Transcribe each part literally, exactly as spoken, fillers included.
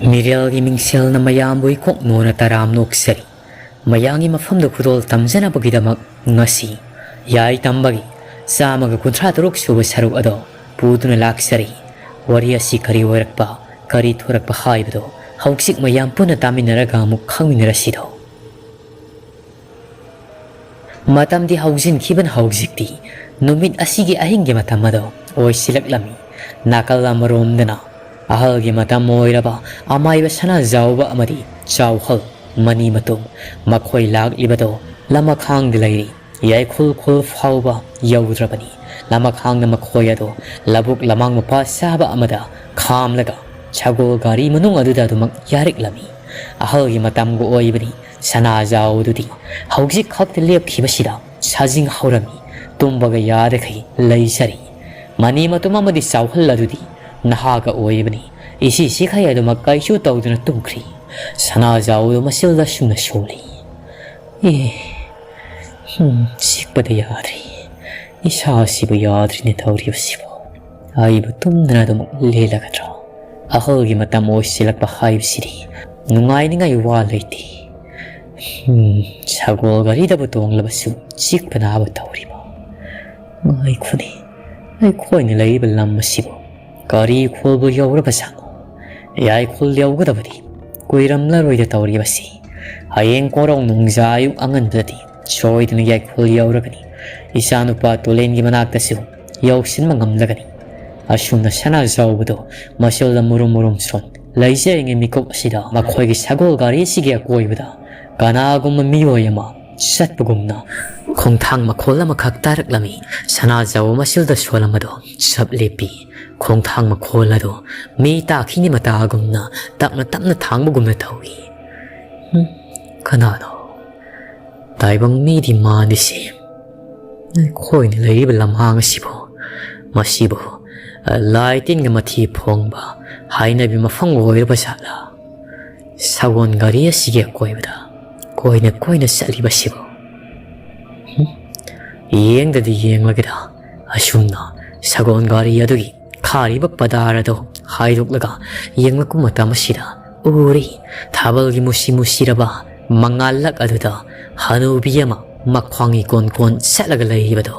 ꯃꯤꯔꯦꯜꯒꯤ ꯃꯤꯡꯁꯦꯜꯅ ꯃꯌꯥꯝꯕꯨ ꯏꯀꯣꯛ ꯅꯣꯅ ꯇꯔꯥꯝ ꯅꯣꯛꯆꯔꯤ꯫ ꯃꯌꯥꯝꯒꯤ ꯃꯐꯝꯗ ꯈꯨꯗꯣꯜ ꯇꯝꯖꯅꯕꯒꯤꯗꯃꯛ ꯉꯁꯤ ꯌꯥꯏ ꯇꯝꯕꯒꯤ ꯆꯥꯝꯃꯒ ꯀꯨꯟꯊ꯭ꯔꯥ ꯇꯔꯨꯛ ꯁꯨꯕ ꯁꯔꯨꯛ ꯑꯗꯣ ꯄꯨꯗꯨꯅ ꯂꯥꯛꯆꯔꯤ꯫ ꯋꯥꯔꯤ ꯑꯁꯤ ꯀꯔꯤ ꯑꯣꯏꯔꯛꯄ, ꯀꯔꯤ ꯊꯣꯔꯛꯄ ꯍꯥꯏꯕꯗꯣ ꯍꯧꯖꯤꯛ ꯃꯌꯥꯝ ꯄꯨꯟꯅ ꯇꯥꯃꯤꯟꯅꯔꯒ ꯑꯃꯨꯛ ꯈꯪꯃꯤꯟꯅꯔꯁꯤꯗꯣ꯫ ꯃꯇꯝꯗꯤ ꯍꯧꯖꯤꯟꯈꯤꯕꯅ ꯍꯧꯖꯤꯛꯇꯤ ꯅꯨꯃꯤꯠ ꯑꯁꯤꯒꯤ ꯑꯍꯤꯡꯒꯤ ꯃꯇꯝ ꯑꯗꯣ ꯑꯣꯏꯁꯤꯜꯂꯛꯂꯝꯃꯤ꯫ ꯅꯥꯀꯜ ꯑꯃꯔꯣꯝꯗꯅ ꯑꯍꯜꯒꯤ ꯃꯇꯝ ꯑꯣꯏꯔꯕ ꯑꯃꯥꯏꯕ ꯁꯅꯥꯖꯥꯎꯕ ꯑꯃꯗꯤ ꯆꯥꯎꯍꯜ ꯃꯅꯤ ꯃꯇꯨꯝ ꯃꯈꯣꯏ ꯂꯥꯛꯂꯤꯕꯗꯣ ꯂꯃꯈꯥꯡꯗ ꯂꯩꯔꯤ꯫ ꯌꯥꯏꯈꯨꯜ ꯈꯨꯜ ꯐꯥꯎꯕ ꯌꯧꯗ꯭ꯔꯕꯅꯤ꯫ ꯂꯃꯈꯥꯡꯅ ꯃꯈꯣꯏ ꯑꯗꯣ ꯂꯧꯕꯨꯛ ꯂꯃꯥꯡ ꯃꯄꯥ ꯆꯥꯕ ꯑꯃꯗ ꯈꯥꯝꯂꯒ ꯁꯒꯣꯜ ꯒꯥꯔꯤ ꯃꯅꯨꯡ ꯑꯗꯨꯗ ꯑꯗꯨꯃꯛ ꯌꯥꯔꯛꯂꯝꯃꯤ꯫ ꯑꯍꯜꯒꯤ ꯃꯇꯝꯒ ꯑꯣꯏꯕꯅꯤ꯫ ꯁꯅꯥꯖꯥꯎꯗꯨꯗꯤ ꯍꯧꯖꯤꯛ ꯈꯛꯇ ꯂꯦꯞꯈꯤꯕꯁꯤꯗ ꯁꯥꯖꯤꯡ ꯍꯧꯔꯝꯃꯤ꯫ ꯇꯨꯝꯕꯒ ꯌꯥꯗꯈꯩ ꯂꯩꯖꯔꯤ꯫ ꯃꯅꯤ ꯃꯇꯨꯝ ꯑꯃꯗꯤ ꯆꯥꯎꯍꯜ ꯑꯗꯨꯗꯤ ꯅꯍꯥꯒ ꯑꯣꯏꯕꯅꯤ꯫ ꯏꯁꯤ ꯁꯤꯈꯩ ꯑꯗꯨꯃꯛ ꯀꯩꯁꯨ ꯇꯧꯗꯅ ꯇꯨꯝꯈ꯭ꯔꯤ꯫ ꯁꯅꯥꯖꯥꯎꯗꯨ ꯃꯁꯤꯜꯗ ꯁꯨꯝꯅ ꯁꯣꯜꯂꯤ꯫ ꯑꯦ, ꯍꯨꯝ, ꯆꯤꯛꯄꯗ ꯌꯥꯗ꯭ꯔꯤ꯫ ꯏꯁꯥꯁꯤꯕꯨ ꯌꯥꯗ꯭ꯔꯤꯅꯦ ꯇꯧꯔꯤꯕꯁꯤꯕꯨ꯫ ꯑꯩꯕꯨ ꯇꯨꯝꯗꯅ ꯑꯗꯨꯃꯛ ꯂꯦꯜꯂꯒꯗ꯭ꯔꯣ? ꯑꯍꯜꯒꯤ ꯃꯇꯝ ꯑꯣꯏꯁꯤꯜꯂꯛꯄ ꯍꯥꯏꯕꯁꯤꯗꯤ ꯅꯨꯡꯉꯥꯏꯅꯤꯡꯉꯥꯏ ꯋꯥ ꯂꯩꯇꯦ꯫ ꯍꯨꯝ, ꯁꯒꯣꯜ ꯒꯥꯔꯤꯗꯕꯨ ꯇꯣꯡꯂꯕꯁꯨ ꯆꯤꯛꯄ ꯅꯥꯕ ꯇꯧꯔꯤꯕ꯫ ꯉꯥꯏꯈꯣꯅꯦ, ꯑꯩꯈꯣꯏꯅ ꯂꯩꯔꯤꯕ ꯂꯝ ꯑꯁꯤꯕꯨ ꯀꯔꯤ ꯈꯨꯜꯕꯨ ꯌꯧꯔꯕꯖꯥꯠꯅꯣ? ꯌꯥꯏꯈꯨꯜ ꯌꯧꯒꯗꯕꯗꯤ ꯀꯨꯏꯔꯝꯂꯔꯣꯏꯗ ꯇꯧꯔꯤꯕꯁꯤ꯫ ꯍꯌꯦꯡ ꯀꯣꯔꯧ ꯅꯨꯡꯖꯥ ꯑꯌꯨꯛ ꯑꯉꯟꯕꯗꯗꯤ ꯁꯣꯏꯗꯅ ꯌꯥꯏꯈꯨꯜ ꯌꯧꯔꯒꯅꯤ꯫ ꯏꯆꯥꯅꯨꯄꯥ ꯇꯨꯂꯦꯟꯒꯤ ꯃꯅꯥꯛꯇꯁꯨ ꯌꯧꯁꯤꯟꯕ ꯉꯝꯂꯒꯅꯤ꯫ ꯑꯁꯨꯝꯅ ꯁꯅꯥꯖꯥꯎꯕꯗꯣ ꯃꯁꯤꯜꯗ ꯃꯨꯔꯨꯝ ꯃꯨꯔꯨꯝ ꯁꯣꯟ ꯂꯩꯖꯔꯤꯉꯩ ꯃꯤꯀꯨꯞ ꯑꯁꯤꯗ ꯃꯈꯣꯏꯒꯤ ꯁꯒꯣꯜ ꯒꯥꯔꯤ ꯑꯁꯤꯒꯤ ꯑꯀꯣꯏꯕꯗ ꯀꯅꯥꯒꯨꯝꯕ ꯃꯤꯑꯣꯏ ꯑꯃ ꯆꯠꯄꯒꯨꯝꯅ ꯈꯣꯡꯊꯥꯡ ꯃꯈꯣꯜ ꯑꯃꯈꯛ ꯇꯥꯔꯛꯂꯝꯃꯤ꯫ ꯁꯅꯥꯖꯥꯎꯕ ꯃꯁꯤꯜꯗ ꯁꯣꯜꯂꯝꯕꯗꯣ ꯆꯞ ꯂꯦꯞꯄꯤ꯫ ꯈꯣꯡꯊꯥꯡ ꯃꯈꯣꯜ ꯑꯗꯨ ꯃꯤ ꯇꯥꯈꯤꯅꯤ ꯃꯇꯥꯒꯨꯝꯅ ꯇꯞꯅ ꯇꯞꯅ ꯊꯥꯡꯕꯒꯨꯝꯅ ꯇꯧꯏ꯫ ꯍꯨꯝ, ꯀꯅꯥꯅꯣ? ꯇꯥꯏꯕꯪ ꯃꯤꯗꯤ ꯃꯥꯟꯗꯦꯁꯦ꯫ ꯑꯩꯈꯣꯏꯅ ꯂꯩꯔꯤꯕ ꯂꯝꯍꯥꯡ ꯑꯁꯤꯕꯨ, ꯃꯁꯤꯕꯨ, ꯑ, ꯂꯥꯏ ꯇꯤꯟꯒꯤ ꯃꯊꯤ ꯐꯣꯡꯕ ꯍꯥꯏꯅꯕꯤ ꯃꯐꯝ ꯑꯣꯏꯔꯕ ꯖꯥꯠꯂꯥ? ꯁꯒꯣꯜ ꯒꯥꯔꯤ ꯑꯁꯤꯒꯤ ꯑꯀꯣꯏꯕꯗ ꯀꯣꯏꯅ ꯀꯣꯏꯅ ꯆꯠꯂꯤꯕꯁꯤꯕꯨ? ꯍꯨꯝ? ꯌꯦꯡꯗꯗꯤ ꯌꯦꯡꯂꯒꯦꯗ꯫ ꯑꯁꯨꯝꯅ ꯁꯒꯣꯜ ꯒꯥꯔꯤ ꯑꯗꯨꯒꯤ ꯈꯥꯔꯤꯕ ꯄꯗꯥꯔ ꯑꯗꯨ ꯍꯥꯏꯗꯣꯛꯂꯒ ꯌꯦꯡꯂꯛꯄ ꯃꯇꯝ ꯑꯁꯤꯗ ꯎꯔꯤ, ꯊꯥꯕꯜꯒꯤ ꯃꯨꯁꯤ ꯃꯨꯁꯤꯔꯕ ꯃꯉꯥꯜꯂꯛ ꯑꯗꯨꯗ ꯍꯅꯨꯕꯤ ꯑꯃ ꯃꯈ꯭ꯋꯥꯡꯒꯤ ꯀꯣꯟ ꯀꯣꯟ ꯁꯦꯠꯂꯒ ꯂꯩꯔꯤꯕꯗꯣ꯫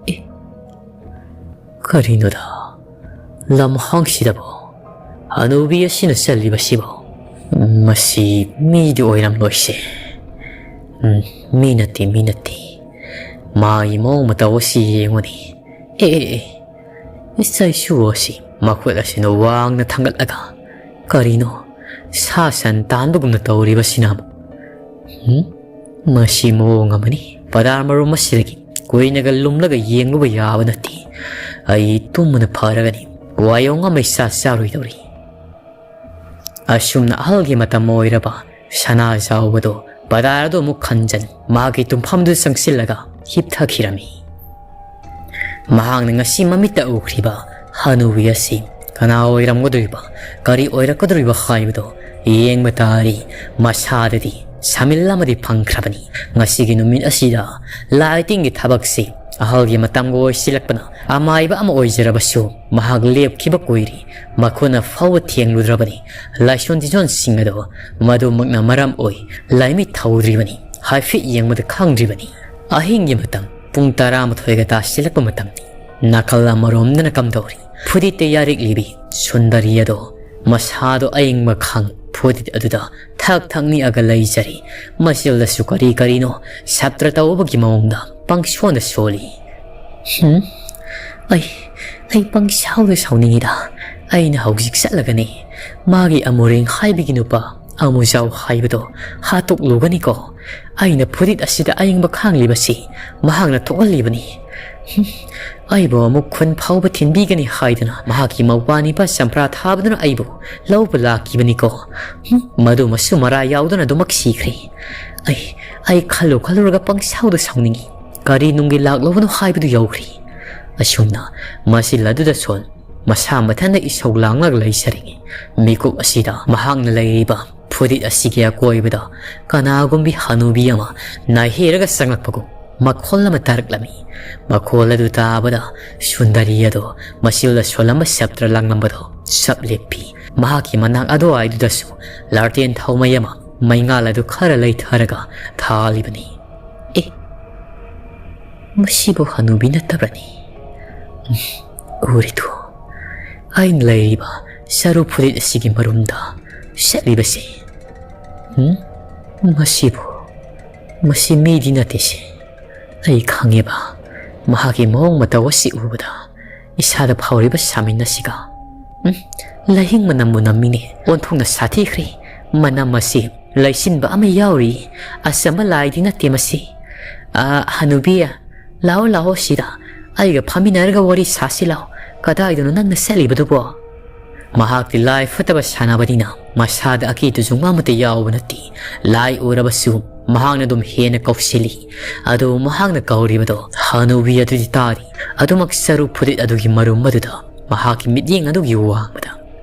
ꯑꯦ, ꯀꯔꯤꯅꯣꯗ, ꯂꯝꯍꯥꯡꯁꯤꯗꯕꯣ ꯍꯅꯨꯕꯤ ꯑꯁꯤꯅ ꯆꯠꯂꯤꯕꯁꯤꯕꯣ? ꯃꯁꯤ ꯃꯤꯗꯤ ꯑꯣꯏꯔꯝꯂꯣꯏꯁꯦ꯫ ꯎꯝ, ꯃꯤ ꯅꯠꯇꯦ, ꯃꯤ ꯅꯠꯇꯦ꯫ ꯃꯥꯒꯤ ꯃꯑꯣꯡ ꯃꯇꯧ ꯑꯁꯤ ꯌꯦꯡꯉꯨꯅꯦ꯫ ꯑꯦ, ꯑꯦ, ꯑꯦ, ꯏꯆꯥ ꯏꯁꯨ ꯑꯁꯤ ꯃꯈꯨꯠ ꯑꯁꯤꯅ ꯋꯥꯡꯅ ꯊꯥꯡꯒꯠꯂꯒ ꯀꯔꯤꯅꯣ ꯁꯥ ꯁꯟ ꯇꯥꯟꯕꯒꯨꯝꯅ ꯇꯧꯔꯤꯕꯁꯤꯅ ꯑꯃꯨꯛ? ꯎꯝ? ꯃꯁꯤ ꯃꯑꯣꯡ ꯑꯃꯅꯤ꯫ ꯄꯗꯥꯔ ꯃꯔꯨꯝ ꯑꯁꯤꯗꯒꯤ ꯀꯨꯏꯅꯒ ꯂꯨꯝꯂꯒ ꯌꯦꯡꯂꯨꯕ ꯌꯥꯕ ꯅꯠꯇꯦ꯫ ꯑꯩ ꯇꯨꯝꯕꯅ ꯐꯔꯒꯅꯤ꯫ ꯋꯥꯌꯣꯡ ꯑꯃ ꯏꯆꯥ ꯆꯥꯔꯣꯏꯗꯧꯔꯤ꯫ ꯑꯁꯨꯝꯅ ꯑꯍꯜꯒꯤ ꯃꯇꯝ ꯑꯣꯏꯔꯕ ꯁꯅꯥ ꯆꯥꯎꯕꯗꯣ ꯄꯗꯥꯔ ꯑꯗꯨ ꯑꯃꯨꯛ ꯈꯟꯖꯟ ꯃꯥꯒꯤ ꯇꯨꯝꯐꯝꯗꯨ ꯆꯪꯁꯤꯜꯂꯒ ꯍꯤꯞꯊꯈꯤꯔꯝꯃꯤ꯫ ꯃꯍꯥꯛꯅ ꯉꯁꯤ ꯃꯃꯤꯠꯇ ꯎꯈ꯭ꯔꯤꯕ ꯍꯅꯨꯕꯤ ꯑꯁꯤ ꯀꯅꯥ ꯑꯣꯏꯔꯝꯒꯗꯧꯔꯤꯕ, ꯀꯔꯤ ꯑꯣꯏꯔꯛꯀꯗꯧꯔꯤꯕ ꯍꯥꯏꯕꯗꯣ ꯌꯦꯡꯕ ꯇꯥꯔꯤ꯫ ꯃꯁꯥꯗꯗꯤ ꯁꯥꯃꯤꯜ ꯑꯃꯗꯤ ꯐꯪꯈ꯭ꯔꯕꯅꯤ꯫ ꯉꯁꯤꯒꯤ ꯅꯨꯃꯤꯠ ꯑꯁꯤꯗ ꯂꯥꯏ ꯇꯤꯟꯒꯤ ꯊꯕꯛꯁꯤ ꯑꯍꯜꯒꯤ ꯃꯇꯝꯒ ꯑꯣꯏꯁꯤꯜꯂꯛꯄꯅ ꯑꯃꯥꯏꯕ ꯑꯃ ꯑꯣꯏꯖꯔꯕꯁꯨ ꯃꯍꯥꯛ ꯂꯦꯞꯈꯤꯕ ꯀꯨꯏꯔꯦ꯫ ꯃꯈꯨꯠꯅ ꯐꯥꯎꯕ ꯊꯦꯡꯂꯨꯗ꯭ꯔꯕꯅꯤ꯫ ꯂꯥꯏꯁꯣꯟ ꯇꯤꯖꯣꯟꯁꯤꯡ ꯑꯗꯣ ꯃꯗꯨꯃꯛꯅ ꯃꯔꯝ ꯑꯣꯏ ꯂꯥꯏꯃꯤꯠ ꯊꯧꯗ꯭ꯔꯤꯕꯅꯤ꯫ ꯍꯥꯏꯐꯦꯠ ꯌꯦꯡꯕꯗ ꯈꯪꯗ꯭ꯔꯤꯕꯅꯤ꯫ ꯑꯍꯤꯡꯒꯤ ꯃꯇꯝ ꯄꯨꯡ ꯇꯔꯥꯃꯥꯊꯣꯏꯒ ꯇꯥꯁꯤꯜꯂꯛꯄ ꯃꯇꯝꯅꯤ꯫ ꯅꯥꯀꯜ ꯑꯃꯔꯣꯝꯗꯅ ꯀꯝꯗꯧꯔꯤ? ꯐꯨꯔꯤꯠꯇ ꯌꯥꯔꯤꯛꯂꯤꯕꯤ ꯁꯨꯟꯗꯔꯤ ꯑꯗꯣ ꯃꯁꯥꯗꯣ ꯑꯏꯪꯕ ꯈꯥꯡ ꯐꯨꯔꯤꯠ ꯑꯗꯨꯗ ꯊꯛ ꯊꯛ ꯅꯤꯛꯑꯒ ꯂꯩꯖꯔꯤ꯫ ꯃꯆꯤꯜꯗꯁꯨ ꯀꯔꯤ ꯀꯔꯤꯅꯣ ꯁꯥꯞꯇ꯭ꯔ ꯇꯧꯕꯒꯤ ꯃꯑꯣꯡꯗ ꯄꯪꯁꯣꯟꯗ ꯁꯣꯜꯂꯤ꯫ ꯍꯨꯝ? ꯑꯩ, ꯑꯩ ꯄꯪꯁꯥꯎꯗ ꯁꯥꯎꯅꯤꯡꯉꯤꯗ꯫ ꯑꯩꯅ ꯍꯧꯖꯤꯛ ꯆꯠꯂꯒꯅꯤ ꯃꯥꯒꯤ ꯑꯃꯨꯔꯦꯡ ꯍꯥꯏꯕꯒꯤ ꯅꯨꯄꯥ ꯑꯃꯨꯖꯥꯎ ꯍꯥꯏꯕꯗꯣ ꯍꯥꯠꯇꯣꯛꯂꯨꯒꯅꯤꯀꯣ꯫ ꯑꯩꯅ ꯐꯨꯔꯤꯠ ꯑꯁꯤꯗ ꯑꯌꯤꯡꯕ ꯈꯥꯡꯂꯤꯕꯁꯤ ꯃꯍꯥꯛꯅ ꯊꯣꯛꯍꯜꯂꯤꯕꯅꯤ꯫ ꯍꯨꯝ, ꯑꯩꯕꯨ ꯑꯃꯨꯛ ꯈꯨꯟ ꯐꯥꯎꯕ ꯊꯤꯟꯕꯤꯒꯅꯤ ꯍꯥꯏꯗꯨꯅ ꯃꯍꯥꯛꯀꯤ ꯃꯧꯄ꯭ꯋꯥꯅꯤꯄꯥ ꯆꯝꯄ꯭ꯔꯥ ꯊꯥꯕꯗꯨꯅ ꯑꯩꯕꯨ ꯂꯧꯕ ꯂꯥꯛꯈꯤꯕꯅꯤꯀꯣ꯫ ꯍꯨꯝ, ꯃꯗꯨꯃꯁꯨ ꯃꯔꯥ ꯌꯥꯎꯗꯅ ꯑꯗꯨꯃꯛ ꯁꯤꯈ꯭ꯔꯦ꯫ ꯑꯩ, ꯑꯩ ꯈꯜꯂꯨ ꯈꯜꯂꯨꯔꯒ ꯄꯪꯁꯥꯎꯗ ꯁꯥꯎꯅꯤꯡꯉꯤ꯫ ꯀꯔꯤ ꯅꯨꯡꯒꯤ ꯂꯥꯛꯂꯕꯅꯣ ꯍꯥꯏꯕꯗꯨ ꯌꯧꯈ꯭ꯔꯦ꯫ ꯑꯁꯨꯝꯅ ꯃꯆꯤꯜ ꯑꯗꯨꯗ ꯁꯣꯟ ꯃꯁꯥ ꯃꯊꯟꯇ ꯏꯁꯧ ꯂꯥꯡꯂꯒ ꯂꯩꯖꯔꯤꯉꯩ ꯃꯤꯀꯨꯞ ꯑꯁꯤꯗ ꯃꯍꯥꯛꯅ ꯂꯩꯔꯤꯕ ꯐꯨꯔꯤꯠ ꯑꯁꯤꯒꯤ ꯑꯀꯣꯏꯕꯗ ꯀꯅꯥꯒꯨꯝꯕꯤ ꯍꯅꯨꯕꯤ ꯑꯃ ꯅꯥꯏꯍꯦꯔꯒ ꯆꯪꯂꯛꯄꯒꯨꯝ ꯃꯈꯣꯜ ꯑꯃ ꯇꯥꯔꯛꯂꯝꯃꯤ꯫ ꯃꯈꯣꯜ ꯑꯗꯨ ꯇꯥꯕꯗ ꯁꯨꯟꯗꯔꯤ ꯑꯗꯣ ꯃꯆꯤꯜꯗ ꯁꯣꯜꯂꯝꯕ ꯁꯞꯇ꯭ꯔ ꯂꯪꯂꯝꯕꯗꯣ ꯆꯞ ꯂꯦꯞꯄꯤ꯫ ꯃꯍꯥꯛꯀꯤ ꯃꯅꯥꯛ ꯑꯗꯨꯋꯥꯏꯗꯨꯗꯁꯨ ꯂꯥꯔꯇꯦꯟ ꯊꯥꯎꯃꯩ ꯑꯃ ꯃꯩꯉꯥꯜ ꯑꯗꯨ ꯈꯔ ꯂꯩꯊꯔꯒ ꯊꯥꯜꯂꯤꯕꯅꯤ꯫ ꯑꯦ, ꯃꯁꯤꯕꯨ ꯍꯅꯨꯕꯤ ꯅꯠꯇꯕ꯭ꯔꯅꯤ? ꯎꯝ, ꯎꯔꯤꯗꯨ, ꯑꯩꯅ ꯂꯩꯔꯤꯕ ꯆꯔꯨ ꯐꯨꯔꯤꯠ ꯑꯁꯤꯒꯤ ꯃꯔꯨꯝꯗ ꯁꯦꯠꯂꯤꯕꯁꯦ꯫ ꯎꯝ? ꯃꯁꯤꯕꯨ, ꯃꯁꯤ ꯃꯤꯗꯤ ꯅꯠꯇꯦꯁꯦ꯫ ꯑꯩ ꯈꯪꯉꯦꯕ, ꯃꯍꯥꯛꯀꯤ ꯃꯑꯣꯡ ꯃꯇꯧ ꯑꯁꯤ ꯎꯕꯗ ꯏꯁꯥꯗ ꯐꯥꯎꯔꯤꯕ ꯁꯥꯃꯤꯟ ꯑꯁꯤꯒ꯫ ꯎꯝ, ꯂꯥꯏꯍꯤꯡ ꯃꯅꯝꯕꯨ ꯅꯝꯃꯤꯅꯦ, ꯑꯣꯟꯊꯣꯛꯅ ꯁꯥꯊꯤꯈ꯭ꯔꯦ꯫ ꯃꯅꯝ ꯑꯁꯤ ꯂꯩꯁꯤꯟꯕ ꯑꯃ ꯌꯥꯎꯔꯤ꯫ ꯑꯆꯝꯕ ꯂꯥꯏꯗꯤ ꯅꯠꯇꯦ ꯃꯁꯤ꯫ ꯑ, ꯍꯅꯨꯕꯤ, ꯂꯥꯛꯑꯣ, ꯂꯥꯛꯑꯣ ꯁꯤꯗ꯫ ꯑꯩꯒ ꯐꯝꯃꯤꯟꯅꯔꯒ ꯋꯥꯔꯤ ꯁꯥꯁꯤ ꯂꯥꯛꯑꯣ꯫ ꯀꯗꯥꯏꯗꯅꯣ ꯅꯪꯅ ꯆꯠꯂꯤꯕꯗꯨꯕꯣ? ꯃꯍꯥꯛꯇꯤ ꯂꯥꯏ ꯐꯠꯇꯕ ꯁꯥꯟꯅꯕꯅꯤꯅ ꯃꯁꯥꯗ ꯑꯀꯤꯕꯁꯨ ꯑꯃꯠꯇ ꯌꯥꯎꯕ ꯅꯠꯇꯦ꯫ ꯂꯥꯏ ꯎꯔꯕꯁꯨ ꯃꯍꯥꯛꯅ ꯑꯗꯨꯝ ꯍꯦꯟꯅ ꯀꯧꯁꯤꯜꯂꯤ꯫ ꯑꯗꯨꯕꯨ ꯃꯍꯥꯛꯅ ꯀꯧꯔꯤꯕꯗꯣ ꯍꯅꯨꯕꯤ ꯑꯗꯨꯗꯤ ꯇꯥꯔꯤ꯫ ꯑꯗꯨꯃꯛ ꯆꯔꯨ ꯐꯨꯔꯤꯠ ꯑꯗꯨꯒꯤ ꯃꯔꯨꯝ ꯑꯗꯨꯗ ꯃꯍꯥꯛꯀꯤ ꯃꯤꯠꯌꯦꯡ ꯑꯗꯨꯒꯤ ꯋꯥꯡꯃꯗ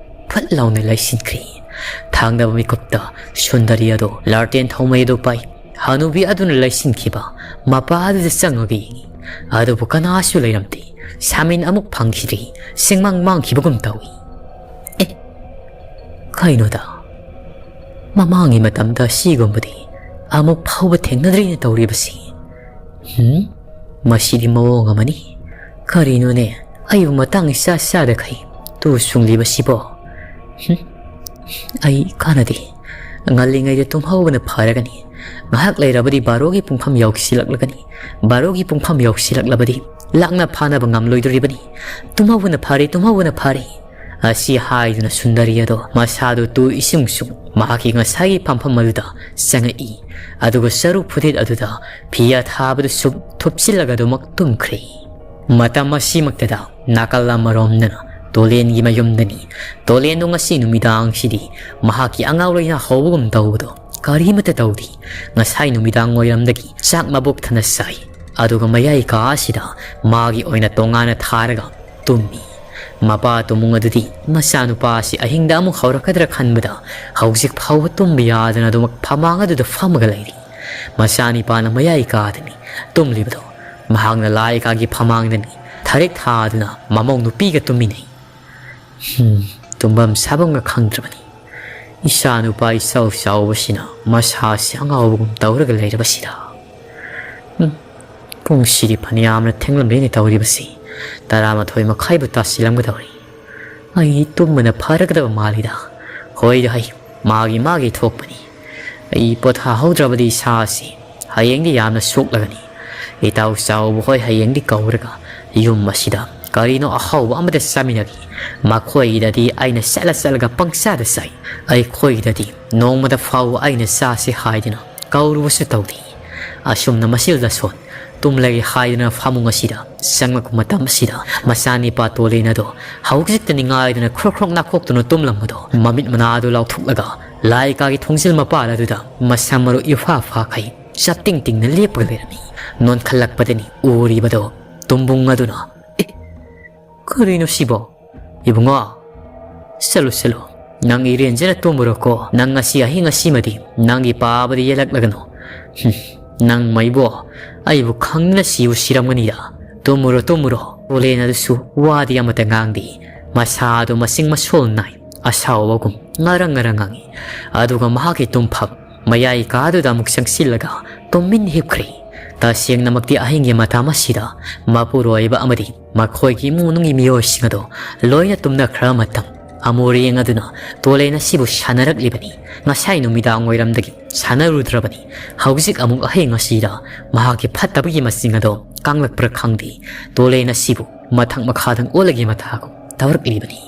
ꯐꯠ ꯂꯥꯎꯅ ꯂꯩꯁꯤꯟꯈ꯭ꯔꯦ꯫ ꯊꯥꯡꯗꯕ ꯃꯤꯀꯨꯞꯇ ꯁꯨꯟꯗꯔꯤ ꯑꯗꯨ ꯂꯥꯔꯇꯦꯟ ꯊꯥꯎꯃꯩ ꯑꯗꯨ ꯄꯥꯏ꯫ ꯍꯅꯨꯕꯤ ꯑꯗꯨꯅ ꯂꯩꯁꯤꯟꯈꯤꯕ ꯃꯄꯥ ꯑꯗꯨꯗ ꯆꯪꯉꯒ ꯌꯦꯡꯉꯤ꯫ ꯑꯗꯨꯕꯨ ꯀꯅꯥꯁꯨ ꯂꯩꯔꯝꯗꯦ꯫ ꯁꯥꯃꯤꯟ ꯑꯃꯨꯛ ꯐꯪꯈꯤꯗ꯭ꯔꯤ꯫ ꯁꯤꯡꯃꯥꯡ ꯃꯥꯡꯈꯤꯕꯒꯨꯝ ꯇꯧꯏ꯫ ꯑꯦ, ꯀꯩꯅꯣꯗ? ꯃꯃꯥꯡꯒꯤ ꯃꯇꯝꯗ ꯁꯤꯒꯨꯝꯕꯗꯤ ꯑꯃꯨꯛ ꯐꯥꯎꯕ ꯊꯦꯡꯅꯗ꯭ꯔꯤꯅ ꯇꯧꯔꯤꯕꯁꯤ꯫ ꯍꯨꯝ? ꯃꯁꯤꯗꯤ ꯃꯑꯣꯡ ꯑꯃꯅꯤ꯫ ꯀꯔꯤꯅꯣꯅꯦ? ꯑꯩꯕꯨ ꯃꯇꯥꯡ ꯏꯆꯥ ꯆꯥꯗꯈꯩ ꯇꯨ ꯁꯨꯡꯂꯤꯕꯁꯤꯕꯣ? ꯍꯨꯝ? ꯑꯩ ꯀꯥꯟꯅꯗꯦ꯫ ꯉꯜꯂꯤꯉꯩꯗ ꯇꯨꯝꯍꯧꯕꯅ ꯐꯔꯒꯅꯤ꯫ ꯉꯥꯏꯍꯥꯛ ꯂꯩꯔꯕꯗꯤ ꯕꯥꯔꯣꯒꯤ ꯄꯨꯡꯐꯝ ꯌꯧꯁꯤꯜꯂꯛꯂꯒꯅꯤ꯫ ꯕꯥꯔꯣꯒꯤ ꯄꯨꯡꯐꯝ ꯌꯧꯁꯤꯜꯂꯛꯂꯕꯗꯤ ꯂꯥꯛꯅ ꯐꯥꯅꯕ ꯉꯝꯂꯣꯏꯗꯣꯔꯤꯕꯅꯤ꯫ ꯇꯨꯝꯍꯧꯕꯅ ꯐꯔꯦ, ꯇꯨꯝꯍꯧꯕꯅ ꯐꯔꯦ꯫ ꯑꯁꯤ ꯍꯥꯏꯗꯨꯅ ꯁꯨꯟꯗꯔꯤ ꯑꯗꯣ ꯃꯁꯥꯗꯨ ꯇꯨ ꯏꯁꯨꯡ ꯁꯨꯡ ꯃꯍꯥꯛꯀꯤ ꯉꯁꯥꯏꯒꯤ ꯐꯝꯐꯝ ꯑꯗꯨꯗ ꯆꯪꯉꯛꯏ꯫ ꯑꯗꯨꯒ ꯆꯔꯨ ꯐꯨꯔꯤꯠ ꯑꯗꯨꯗ ꯐꯤ ꯑꯊꯥꯕꯗꯨ ꯁꯨꯞ ꯊꯨꯞꯆꯤꯜꯂꯒ ꯑꯗꯨꯃꯛ ꯇꯨꯝꯈ꯭ꯔꯦ꯫ ꯃꯇꯝ ꯑꯁꯤꯃꯛꯇꯗ ꯅꯥꯀꯜ ꯑꯃꯔꯣꯝꯗꯅ ꯇꯣꯂꯦꯟꯒꯤ ꯃꯌꯨꯝꯗꯅꯤ꯫ ꯇꯣꯂꯦꯟꯗꯣ ꯉꯁꯤ ꯅꯨꯃꯤꯗꯥꯡꯁꯤꯗꯤ ꯃꯍꯥꯛꯀꯤ ꯑꯉꯥꯡ ꯂꯣꯏꯅ ꯍꯧꯕꯒꯨꯝ ꯇꯧꯕꯗꯣ ꯀꯔꯤꯃꯠꯇ ꯇꯧꯗꯦ꯫ ꯉꯁꯥꯏ ꯅꯨꯃꯤꯗꯥꯡ ꯋꯥꯏꯔꯝꯗꯒꯤ ꯆꯥꯛ ꯃꯕꯨꯛ ꯊꯟꯅ ꯆꯥꯏ꯫ ꯑꯗꯨꯒ ꯃꯌꯥꯏ ꯀꯥ ꯑꯁꯤꯗ ꯃꯥꯒꯤ ꯑꯣꯏꯅ ꯇꯣꯉꯥꯟꯅ ꯊꯥꯔꯒ ꯇꯨꯝꯃꯤ꯫ ꯃꯄꯥ ꯇꯨꯃꯨꯡ ꯑꯗꯨꯗꯤ ꯃꯆꯥꯅꯨꯄꯥ ꯑꯁꯤ ꯑꯍꯤꯡꯗ ꯑꯃꯨꯛ ꯍꯧꯔꯛꯀꯗ꯭ꯔꯥ ꯈꯟꯕꯗ ꯍꯧꯖꯤꯛ ꯐꯥꯎꯕ ꯇꯨꯝꯕ ꯌꯥꯗꯅ ꯑꯗꯨꯃꯛ ꯐꯃꯥꯡ ꯑꯗꯨꯗ ꯐꯝꯃꯒ ꯂꯩꯔꯤ꯫ ꯃꯆꯥꯅꯤꯄꯥꯅ ꯃꯌꯥꯏ ꯀꯥꯗꯅꯤ ꯇꯨꯝꯂꯤꯕꯗꯣ꯫ ꯃꯍꯥꯛꯅ ꯂꯥꯏ ꯀꯥꯒꯤ ꯐꯃꯥꯡꯗꯅꯤ ꯊꯔꯤꯛ ꯊꯥꯗꯨꯅ ꯃꯃꯧ ꯅꯨꯄꯤꯒ ꯇꯨꯝꯃꯤꯟꯅꯩ꯫ ꯍꯝ, ꯇꯨꯝꯐꯝ ꯁꯥꯐꯝꯒ ꯈꯪꯗ꯭ꯔꯕꯅꯤ꯫ ꯏꯆꯥꯅꯨꯄꯥ ꯏꯆꯥꯎ ꯆꯥꯎꯕꯁꯤꯅ ꯃꯁꯥꯁꯤ ꯑꯉꯥꯎꯕꯒꯨꯝ ꯇꯧꯔꯒ ꯂꯩꯔꯕꯁꯤꯗ꯫ ꯎꯝ, ꯄꯨꯡꯁꯤꯗꯤ ꯐꯅꯌꯥꯝꯅ ꯊꯦꯡꯂꯝꯂꯦꯅꯦ ꯇꯧꯔꯤꯕꯁꯤ꯫ ꯇꯔꯥꯃꯥꯊꯣꯏ ꯃꯈꯥꯏꯕꯨ ꯇꯥꯁꯤꯜꯂꯝꯒꯗꯧꯔꯤ꯫ ꯑꯩ ꯇꯨꯝꯕꯅ ꯐꯔꯒꯗꯕ ꯃꯥꯜꯂꯤꯗ꯫ ꯍꯣꯏꯗ ꯍꯩ, ꯃꯥꯒꯤ ꯃꯥꯒꯤ ꯊꯣꯛꯄꯅꯤ꯫ ꯑꯩ ꯄꯣꯊꯥꯍꯧꯗ꯭ꯔꯕꯗꯤ ꯏꯁꯥꯁꯤ ꯍꯌꯦꯡꯗꯤ ꯌꯥꯝꯅ ꯁꯣꯛꯂꯒꯅꯤ꯫ ꯏꯇꯥꯎ ꯆꯥꯎꯕ ꯍꯣꯏ ꯍꯌꯦꯡꯗꯤ ꯀꯧꯔꯒ ꯌꯨꯝ ꯑꯁꯤꯗ ꯀꯔꯤꯅꯣ ꯑꯍꯥꯎꯕ ꯑꯃꯗ ꯆꯥꯃꯤꯟꯅꯒꯦ꯫ ꯃꯈꯣꯏꯗꯗꯤ ꯑꯩꯅ ꯆꯠꯂ ꯆꯠꯂꯒ ꯄꯪꯆꯥꯗ ꯆꯥꯏ꯫ ꯑꯩꯈꯣꯏꯗꯗꯤ ꯅꯣꯡꯃꯗ ꯐꯥꯎꯕ ꯑꯩꯅ ꯆꯥꯁꯤ ꯍꯥꯏꯗꯨꯅ ꯀꯧꯔꯨꯕꯁꯨ ꯇꯧꯗꯦ꯫ ꯑꯁꯨꯝꯅ ꯃꯁꯤꯜꯗꯁꯣꯟ ꯇꯨꯝꯂꯒꯦ ꯍꯥꯏꯗꯨꯅ ꯐꯃꯨꯡ ꯑꯁꯤꯗ ꯆꯪꯂꯛꯄ ꯃꯇꯝ ꯑꯁꯤꯗ ꯃꯆꯥꯅꯤꯄꯥ ꯇꯣꯂꯦꯟ ꯑꯗꯣ ꯍꯧꯖꯤꯛꯇ ꯅꯤꯡꯉꯥꯏꯗꯨꯅ ꯈ꯭ꯔꯣꯛ ꯈ꯭ꯔꯣꯛ ꯅꯥꯈꯣꯛꯇꯨꯅ ꯇꯨꯝꯂꯝꯕꯗꯣ ꯃꯃꯤꯠ ꯃꯅꯥꯗꯨ ꯂꯥꯎꯊꯣꯛꯂꯒ ꯂꯥꯏ ꯀꯥꯒꯤ ꯊꯣꯡꯖꯤꯜ ꯃꯄꯥꯜ ꯑꯗꯨꯗ ꯃꯁꯝ ꯃꯔꯨ ꯏꯐꯥ ꯐꯥꯈꯩ ꯆꯞꯇꯤꯡ ꯇꯤꯡꯅ ꯂꯦꯞꯄꯒ ꯂꯩꯔꯝꯃꯤ꯫ ꯅꯣꯟꯈꯠꯂꯛꯄꯗꯅꯤ ꯎꯔꯤꯕꯗꯣ ꯇꯨꯝꯕꯨꯡ ꯑꯗꯨꯅ, "ꯑꯦ, ꯀꯔꯤꯅꯣ ꯁꯤꯕꯣ? ꯏꯕꯨꯡꯉꯣ, ꯆꯠꯂꯨ, ꯆꯠꯂꯨ꯫ ꯅꯪ ꯏꯔꯦꯟꯖꯅ ꯇꯨꯝꯃꯨꯔꯣꯀꯣ꯫ ꯅꯪ ꯉꯁꯤ ꯑꯍꯤꯡ ꯑꯁꯤꯃꯗꯤ ꯅꯪꯒꯤ ꯄꯥꯕꯗ ꯌꯦꯜꯂꯛꯂꯒꯅꯨ꯫ ꯍꯨꯝ, ꯅꯪ ꯃꯩꯕꯣ, ꯑꯩꯕꯨ ꯈꯪꯗꯅ ꯁꯤꯕꯨ ꯁꯤꯔꯝꯒꯅꯤꯗ꯫ ꯇꯨꯝꯃꯨꯔꯣ, ꯇꯨꯝꯃꯨꯔꯣ꯫" ꯇꯣꯂꯦꯟ ꯑꯗꯨꯁꯨ ꯋꯥꯗꯤ ꯑꯃꯠꯇ ꯉꯥꯡꯗꯦ꯫ ꯃꯁꯥꯗꯨ ꯃꯁꯤꯡ ꯃꯁꯣꯜ ꯅꯥꯏ꯫ ꯑꯁꯥꯎꯕꯒꯨꯝ ꯉꯔꯪ ꯉꯔꯪ ꯉꯥꯡꯏ꯫ ꯑꯗꯨꯒ ꯃꯍꯥꯛꯀꯤ ꯇꯨꯝꯐꯝ ꯃꯌꯥꯏ ꯀꯥꯗꯨꯗ ꯑꯃꯨꯛ ꯆꯪꯁꯤꯜꯂꯒ ꯇꯨꯝꯃꯤꯟ ꯍꯤꯞꯈ꯭ꯔꯦ꯫ ꯇꯁꯦꯡꯅꯃꯛꯇꯤ ꯑꯍꯤꯡꯒꯤ ꯃꯇꯝ ꯑꯁꯤꯗ ꯃꯄꯨꯔꯣꯏꯕ ꯑꯃꯗꯤ ꯃꯈꯣꯏꯒꯤ ꯏꯃꯨꯡ ꯃꯅꯨꯡꯒꯤ ꯃꯤꯑꯣꯏꯁꯤꯡ ꯑꯗꯨ ꯂꯣꯏꯅ ꯇꯨꯝꯅꯈ꯭ꯔꯕ ꯃꯇꯝ꯫ ꯑꯃꯨꯔꯦꯡ ꯑꯗꯨꯅ ꯇꯣꯂꯦꯟ ꯑꯁꯤꯕꯨ ꯁꯥꯟꯅꯔꯛꯂꯤꯕꯅꯤ꯫ ꯉꯁꯥꯏ ꯅꯨꯃꯤꯗꯥꯡ ꯋꯥꯏꯔꯝꯗꯒꯤ ꯁꯥꯟꯅꯔꯨꯗ꯭ꯔꯕꯅꯤ꯫ ꯍꯧꯖꯤꯛ ꯑꯃꯨꯛ ꯑꯍꯤꯡ ꯑꯁꯤꯗ ꯃꯍꯥꯛꯀꯤ ꯐꯠꯇꯕꯒꯤ ꯃꯁꯤꯡ ꯑꯗꯣ ꯀꯥꯡꯂꯛꯄ꯭ꯔꯥ ꯈꯪꯗꯦ꯫ ꯇꯣꯂꯦꯟ ꯑꯁꯤꯕꯨ ꯃꯊꯛ ꯃꯈꯥꯗꯪ ꯑꯣꯜꯂꯒꯦ ꯃꯊꯥꯒꯨꯝ ꯇꯧꯔꯛꯂꯤꯕꯅꯤ꯫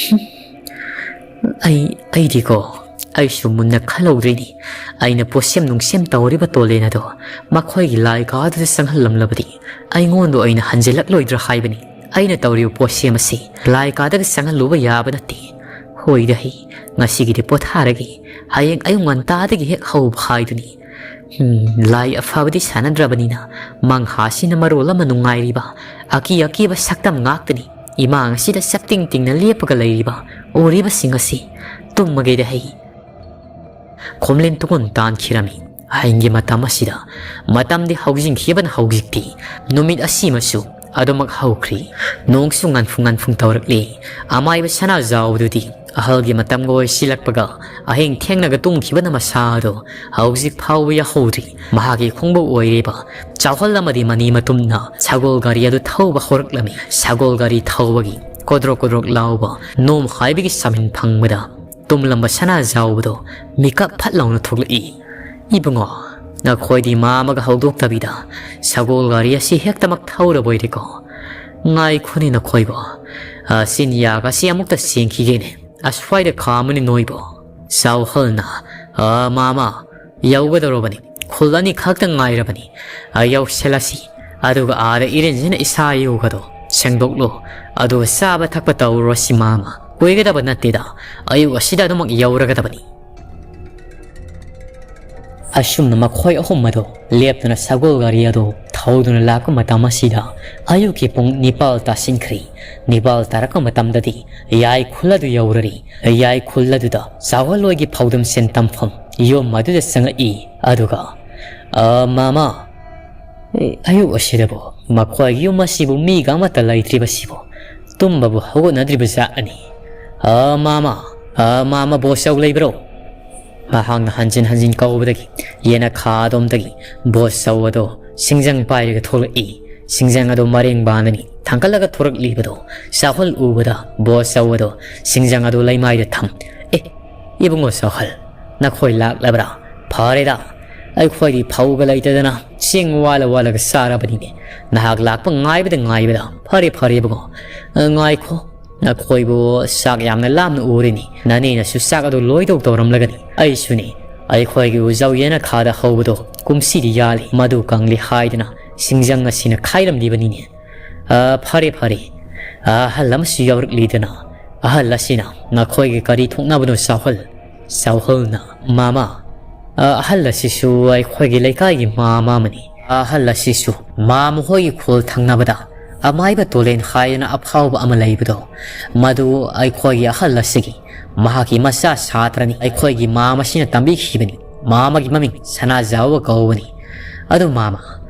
ꯍꯨꯝ꯫ ꯑꯩ, ꯑꯩꯗꯤꯀꯣ, ꯑꯩꯁꯨ ꯃꯨꯟꯅ ꯈꯜꯍꯧꯗ꯭ꯔꯤꯅꯤ꯫ ꯑꯩꯅ ꯄꯣꯠꯁꯦꯝ ꯅꯨꯡꯁꯦꯝ ꯇꯧꯔꯤꯕ ꯇꯣꯂꯦꯟ ꯑꯗꯣ ꯃꯈꯣꯏꯒꯤ ꯂꯥꯏ ꯀꯥꯗꯨꯗ ꯆꯪꯍꯜꯂꯝꯂꯕꯗꯤ ꯑꯩꯉꯣꯟꯗ ꯑꯣꯏꯅ ꯍꯟꯖꯤꯜꯂꯛꯂꯣꯏꯗ꯭ꯔꯥ ꯍꯥꯏꯕꯅꯤ꯫ ꯑꯩꯅ ꯇꯧꯔꯤꯕ ꯄꯣꯠꯁꯦꯝ ꯑꯁꯤ ꯂꯥꯏ ꯀꯥꯗꯒ ꯆꯪꯍꯜꯂꯨꯕ ꯌꯥꯕ ꯅꯠꯇꯦ꯫ ꯍꯣꯏꯗ ꯍꯩ, ꯉꯁꯤꯒꯤꯗꯤ ꯄꯣꯊꯥꯔꯒꯦ꯫ ꯍꯌꯦꯡ ꯑꯌꯨꯛ ꯉꯟꯇꯥꯗꯒꯤ ꯍꯦꯛ ꯍꯧꯕ ꯍꯥꯏꯗꯨꯅꯤ꯫ ꯎꯝ, ꯂꯥꯏ ꯑꯐꯕꯗꯤ ꯁꯥꯟꯅꯗ꯭ꯔꯕꯅꯤꯅ ꯃꯪꯍꯥꯁꯤꯅ ꯃꯔꯣꯜ ꯑꯃ ꯅꯨꯡꯉꯥꯏꯔꯤꯕ꯫ ꯑꯀꯤ ꯑꯀꯤꯕ ꯁꯛꯇꯝ ꯉꯥꯛꯇꯅꯤ ꯏꯃꯥꯡ ꯑꯁꯤꯗ ꯆꯞꯇꯤꯡ ꯇꯤꯡꯅ ꯂꯦꯞꯄꯒ ꯂꯩꯔꯤꯕ꯫ ꯎꯔꯤꯕꯁꯤꯡ ꯑꯁꯤ ꯇꯨꯝꯃꯒꯦꯗ ꯍꯩ꯫ ꯈꯣꯝꯂꯦꯟ ꯇꯨꯡꯉꯨꯟ ꯇꯥꯟꯈꯤꯔꯝꯃꯤ꯫ ꯑꯍꯤꯡꯒꯤ ꯃꯇꯝ ꯑꯁꯤꯗ ꯃꯇꯝꯗꯤ ꯍꯧꯖꯤꯟꯈꯤꯕꯅ ꯍꯧꯖꯤꯛꯇꯤ ꯅꯨꯃꯤꯠ ꯑꯁꯤꯃꯁꯨ ꯑꯗꯨꯃꯛ ꯍꯧꯈ꯭ꯔꯤ꯫ ꯅꯣꯡꯁꯨ ꯉꯟꯐꯨ ꯉꯟꯐꯨ ꯇꯧꯔꯛꯂꯤ꯫ ꯑꯃꯥꯏꯕ ꯁꯅꯥꯖꯥꯎꯕꯗꯨꯗꯤ ꯑꯍꯜꯒꯤ ꯃꯇꯝꯒ ꯑꯣꯏꯁꯤꯜꯂꯛꯄꯒ ꯑꯍꯤꯡ ꯊꯦꯡꯅꯒ ꯇꯨꯝꯈꯤꯕꯅ ꯃꯁꯥ ꯑꯗꯣ ꯍꯧꯖꯤꯛ ꯐꯥꯎꯕ ꯌꯥꯍꯧꯗ꯭ꯔꯤ꯫ ꯃꯍꯥꯛꯀꯤ ꯈꯣꯡꯕꯧ ꯑꯣꯏꯔꯤꯕ ꯆꯥꯎꯍꯜ ꯑꯃꯗꯤ ꯃꯅꯤ ꯃꯇꯨꯝꯅ ꯁꯒꯣꯜ ꯒꯥꯔꯤ ꯑꯗꯨ ꯊꯧꯕ ꯍꯧꯔꯛꯂꯝꯃꯤ꯫ ꯁꯒꯣꯜ ꯒꯥꯔꯤ ꯊꯧꯕꯒꯤ ꯀꯣꯗ꯭ꯔꯣꯛ ꯀꯣꯗ꯭ꯔꯣꯛ ꯂꯥꯎꯕ ꯅꯣꯝ ꯍꯥꯏꯕꯒꯤ ꯁꯥꯃꯤꯟ ꯐꯪꯕꯗ ꯇꯨꯝꯂꯝꯕ ꯁꯅꯥꯖꯥꯎꯕꯗꯣ ꯃꯤꯀꯞ ꯐꯠ ꯂꯥꯎꯅ ꯊꯣꯛꯂꯛꯏ꯫ "ꯏꯕꯨꯡꯉꯣ, ꯅꯈꯣꯏꯗꯤ ꯃꯥ ꯑꯃꯒ ꯍꯧꯗꯣꯛꯇꯕꯤꯗ ꯁꯒꯣꯜ ꯒꯥꯔꯤ ꯑꯁꯤ ꯍꯦꯛꯇꯃꯛ ꯊꯧꯔꯕꯣꯏꯔꯦꯀꯣ? ꯉꯥꯏꯈꯣꯅꯦ ꯅꯈꯣꯏꯕꯣ, ꯑꯁꯤ ꯅꯤꯌꯥꯒ ꯑꯁꯤ ꯑꯃꯨꯛꯇ ꯁꯦꯡꯈꯤꯒꯦꯅꯦ꯫ ꯑꯁ꯭ꯋꯥꯏꯗ ꯈꯥꯝꯃꯨꯅꯦ ꯅꯣꯏꯕꯣ꯫" ꯁꯥꯎꯍꯜꯅ, "ꯑ, ꯃꯥꯃ, ꯌꯧꯒꯗꯧꯔꯕꯅꯤ꯫ ꯈꯨꯜ ꯑꯅꯤ ꯈꯛꯇ ꯉꯥꯏꯔꯕꯅꯤ꯫ ꯑ, ꯌꯧꯁꯤꯜꯂꯁꯤ꯫ ꯑꯗꯨꯒ ꯑꯥꯗ ꯏꯔꯤꯟꯁꯤꯅ ꯏꯁꯥ ꯏꯌꯨꯒꯗꯣ ꯁꯦꯡꯗꯣꯛꯂꯨ꯫ ꯑꯗꯨꯒ ꯆꯥꯕ ꯊꯛꯄ ꯇꯧꯔꯨꯔꯁꯤ ꯃꯥꯃ꯫ ꯀꯨꯏꯒꯗꯕ ꯅꯠꯇꯦꯗ꯫ ꯑꯌꯨꯛ ꯑꯁꯤꯗ ꯑꯗꯨꯃꯛ ꯌꯧꯔꯒꯗꯕꯅꯤ꯫" ꯑꯁꯨꯝꯅ ꯃꯈꯣꯏ ꯑꯍꯨꯝ ꯑꯗꯨ ꯂꯦꯞꯇꯅ ꯁꯒꯣꯜ ꯒꯥꯔꯤ ꯑꯗꯨ ꯊꯧꯗꯨꯅ ꯂꯥꯛꯄ ꯃꯇꯝ ꯑꯁꯤꯗ ꯑꯌꯨꯛꯀꯤ ꯄꯨꯡ ꯅꯤꯄꯥꯜ ꯇꯥꯁꯤꯟꯈ꯭ꯔꯤ꯫ ꯅꯤꯄꯥꯜ ꯇꯥꯔꯛꯄ ꯃꯇꯝꯗꯗꯤ ꯌꯥꯏꯈꯨꯜ ꯑꯗꯨ ꯌꯧꯔꯔꯤ꯫ ꯌꯥꯏꯈꯨꯜ ꯑꯗꯨꯗ ꯆꯥꯎꯍꯜꯂꯣꯏꯒꯤ ꯐꯧꯗꯝ ꯁꯦꯟ ꯇꯝꯐꯝ ꯌꯨꯝ ꯑꯗꯨꯗ ꯆꯪꯉꯛꯏ꯫ ꯑꯗꯨꯒ, "ꯑ, ꯃꯥꯃ, ꯑꯌꯨꯛ ꯑꯁꯤꯗꯕꯨ ꯃꯈꯣꯏꯒꯤ ꯌꯨꯝ ꯑꯁꯤꯕꯨ ꯃꯤꯒ ꯑꯃꯠꯇ ꯂꯩꯇ꯭ꯔꯤꯕꯁꯤꯕꯨ ꯇꯨꯝꯕꯕꯨ ꯍꯧꯒꯠꯅꯗ꯭ꯔꯤꯕ ꯖꯥꯠꯅꯤ꯫ ꯑ, ꯃꯥꯃ, ꯑ, ꯃꯥꯃ, ꯕꯣꯁ ꯆꯧ ꯂꯩꯕ꯭ꯔꯣ?" ꯃꯍꯥꯛꯅ ꯍꯟꯖꯤꯟ ꯍꯟꯖꯤꯟ ꯀꯧꯕꯗꯒꯤ ꯌꯦꯅꯈꯥ ꯑꯗꯣꯝꯗꯒꯤ ꯕꯣꯁ ꯆꯧ ꯑꯗꯣ ꯁꯤꯡꯖꯪ ꯄꯥꯏꯔꯒ ꯊꯣꯛꯂꯛꯏ꯫ ꯁꯤꯡꯖꯪ ꯑꯗꯣ ꯃꯔꯦꯡ ꯕꯥꯟꯗꯅꯤ ꯊꯥꯡꯒꯠꯂꯒ ꯊꯣꯔꯛꯂꯤꯕꯗꯣ ꯁꯥꯍꯨꯜ ꯎꯕꯗ ꯕꯣꯁ ꯆꯧ ꯑꯗꯣ ꯁꯤꯡꯖꯪ ꯑꯗꯣ ꯂꯩꯃꯥꯏꯗ ꯊꯝ꯫ "ꯑꯦ, ꯏꯕꯨꯡꯉꯣ ꯁꯥꯍꯨꯜ, ꯅꯈꯣꯏ ꯂꯥꯛꯂꯕ꯭ꯔꯥ? ꯐꯔꯦꯗ, ꯑꯩꯈꯣꯏꯗꯤ ꯐꯧꯒ ꯂꯩꯇꯗꯅ ꯆꯦꯡ ꯋꯥꯜꯂ ꯋꯥꯜꯂꯒ ꯆꯥꯔꯕꯅꯤꯅꯦ꯫ ꯅꯍꯥꯛ ꯂꯥꯛꯄ ꯉꯥꯏꯕꯗ ꯉꯥꯏꯕꯗ꯫ ꯐꯔꯦ, ꯐꯔꯦ ꯏꯕꯨꯡꯉꯣ, ꯉꯥꯏꯈꯣ, ꯅꯈꯣꯏꯕꯨ ꯆꯥꯛ ꯌꯥꯝꯅ ꯂꯥꯝꯅ ꯎꯔꯤꯅꯤ꯫ ꯅꯅꯦꯅꯁꯨ ꯆꯥꯛ ꯑꯗꯨ ꯂꯣꯏꯗꯧ ꯇꯧꯔꯝꯂꯒꯅꯤ꯫ ꯑꯩꯁꯨꯅꯤ, ꯑꯩꯈꯣꯏꯒꯤ ꯎꯖꯥꯎ ꯌꯦꯅꯈꯥꯗ ꯍꯧꯕꯗꯣ ꯀꯨꯝꯁꯤꯗꯤ ꯌꯥꯜꯂꯤ, ꯃꯗꯨ ꯀꯪꯂꯤ ꯍꯥꯏꯗꯅ ꯁꯤꯡꯖꯪ ꯑꯁꯤꯅ ꯈꯥꯏꯔꯝꯂꯤꯕꯅꯤꯅꯦ꯫ ꯑ, ꯐꯔꯦ, ꯐꯔꯦ, ꯑꯍꯜ ꯑꯃꯁꯨ ꯌꯥꯎꯔꯛꯂꯤꯗꯅ꯫ ꯑꯍꯜ ꯑꯁꯤꯅ ꯅꯈꯣꯏꯒꯤ ꯀꯔꯤ ꯊꯣꯛꯅꯕꯅꯣ ꯁꯥꯍꯨꯜ?" ꯁꯥꯍꯨꯜꯅ, "ꯃꯥꯃ, ꯑ, ꯑꯍꯜ ꯑꯁꯤꯁꯨ ꯑꯩꯈꯣꯏꯒꯤ ꯂꯩꯀꯥꯏꯒꯤ ꯃꯥꯃ ꯑꯃꯅꯤ꯫ ꯑꯍꯜ ꯑꯁꯤꯁꯨ ꯃꯥꯃ ꯍꯣꯏꯒꯤ ꯈꯨꯜ ꯊꯪꯅꯕꯗ ꯑꯃꯥꯏꯕ ꯇꯣꯂꯦꯟ ꯍꯥꯏꯗꯅ ꯑꯐꯥꯎꯕ ꯑꯃ ꯂꯩꯕꯗꯣ, ꯃꯗꯨ ꯑꯩꯈꯣꯏꯒꯤ ꯑꯍꯜ ꯑꯁꯤꯒꯤ ꯃꯍꯥꯛꯀꯤ ꯃꯆꯥ ꯁꯥꯇ꯭ꯔꯅꯤ꯫ ꯑꯩꯈꯣꯏꯒꯤ ꯃꯥꯃ ꯑꯁꯤꯅ ꯇꯝꯕꯤꯈꯤꯕꯅꯤ꯫ ꯃꯥꯃꯒꯤ ꯃꯃꯤꯡ ꯁꯅꯥꯖꯥꯎꯕ ꯀꯧꯕꯅꯤ꯫ ꯑꯗꯨ ꯃꯥꯃ,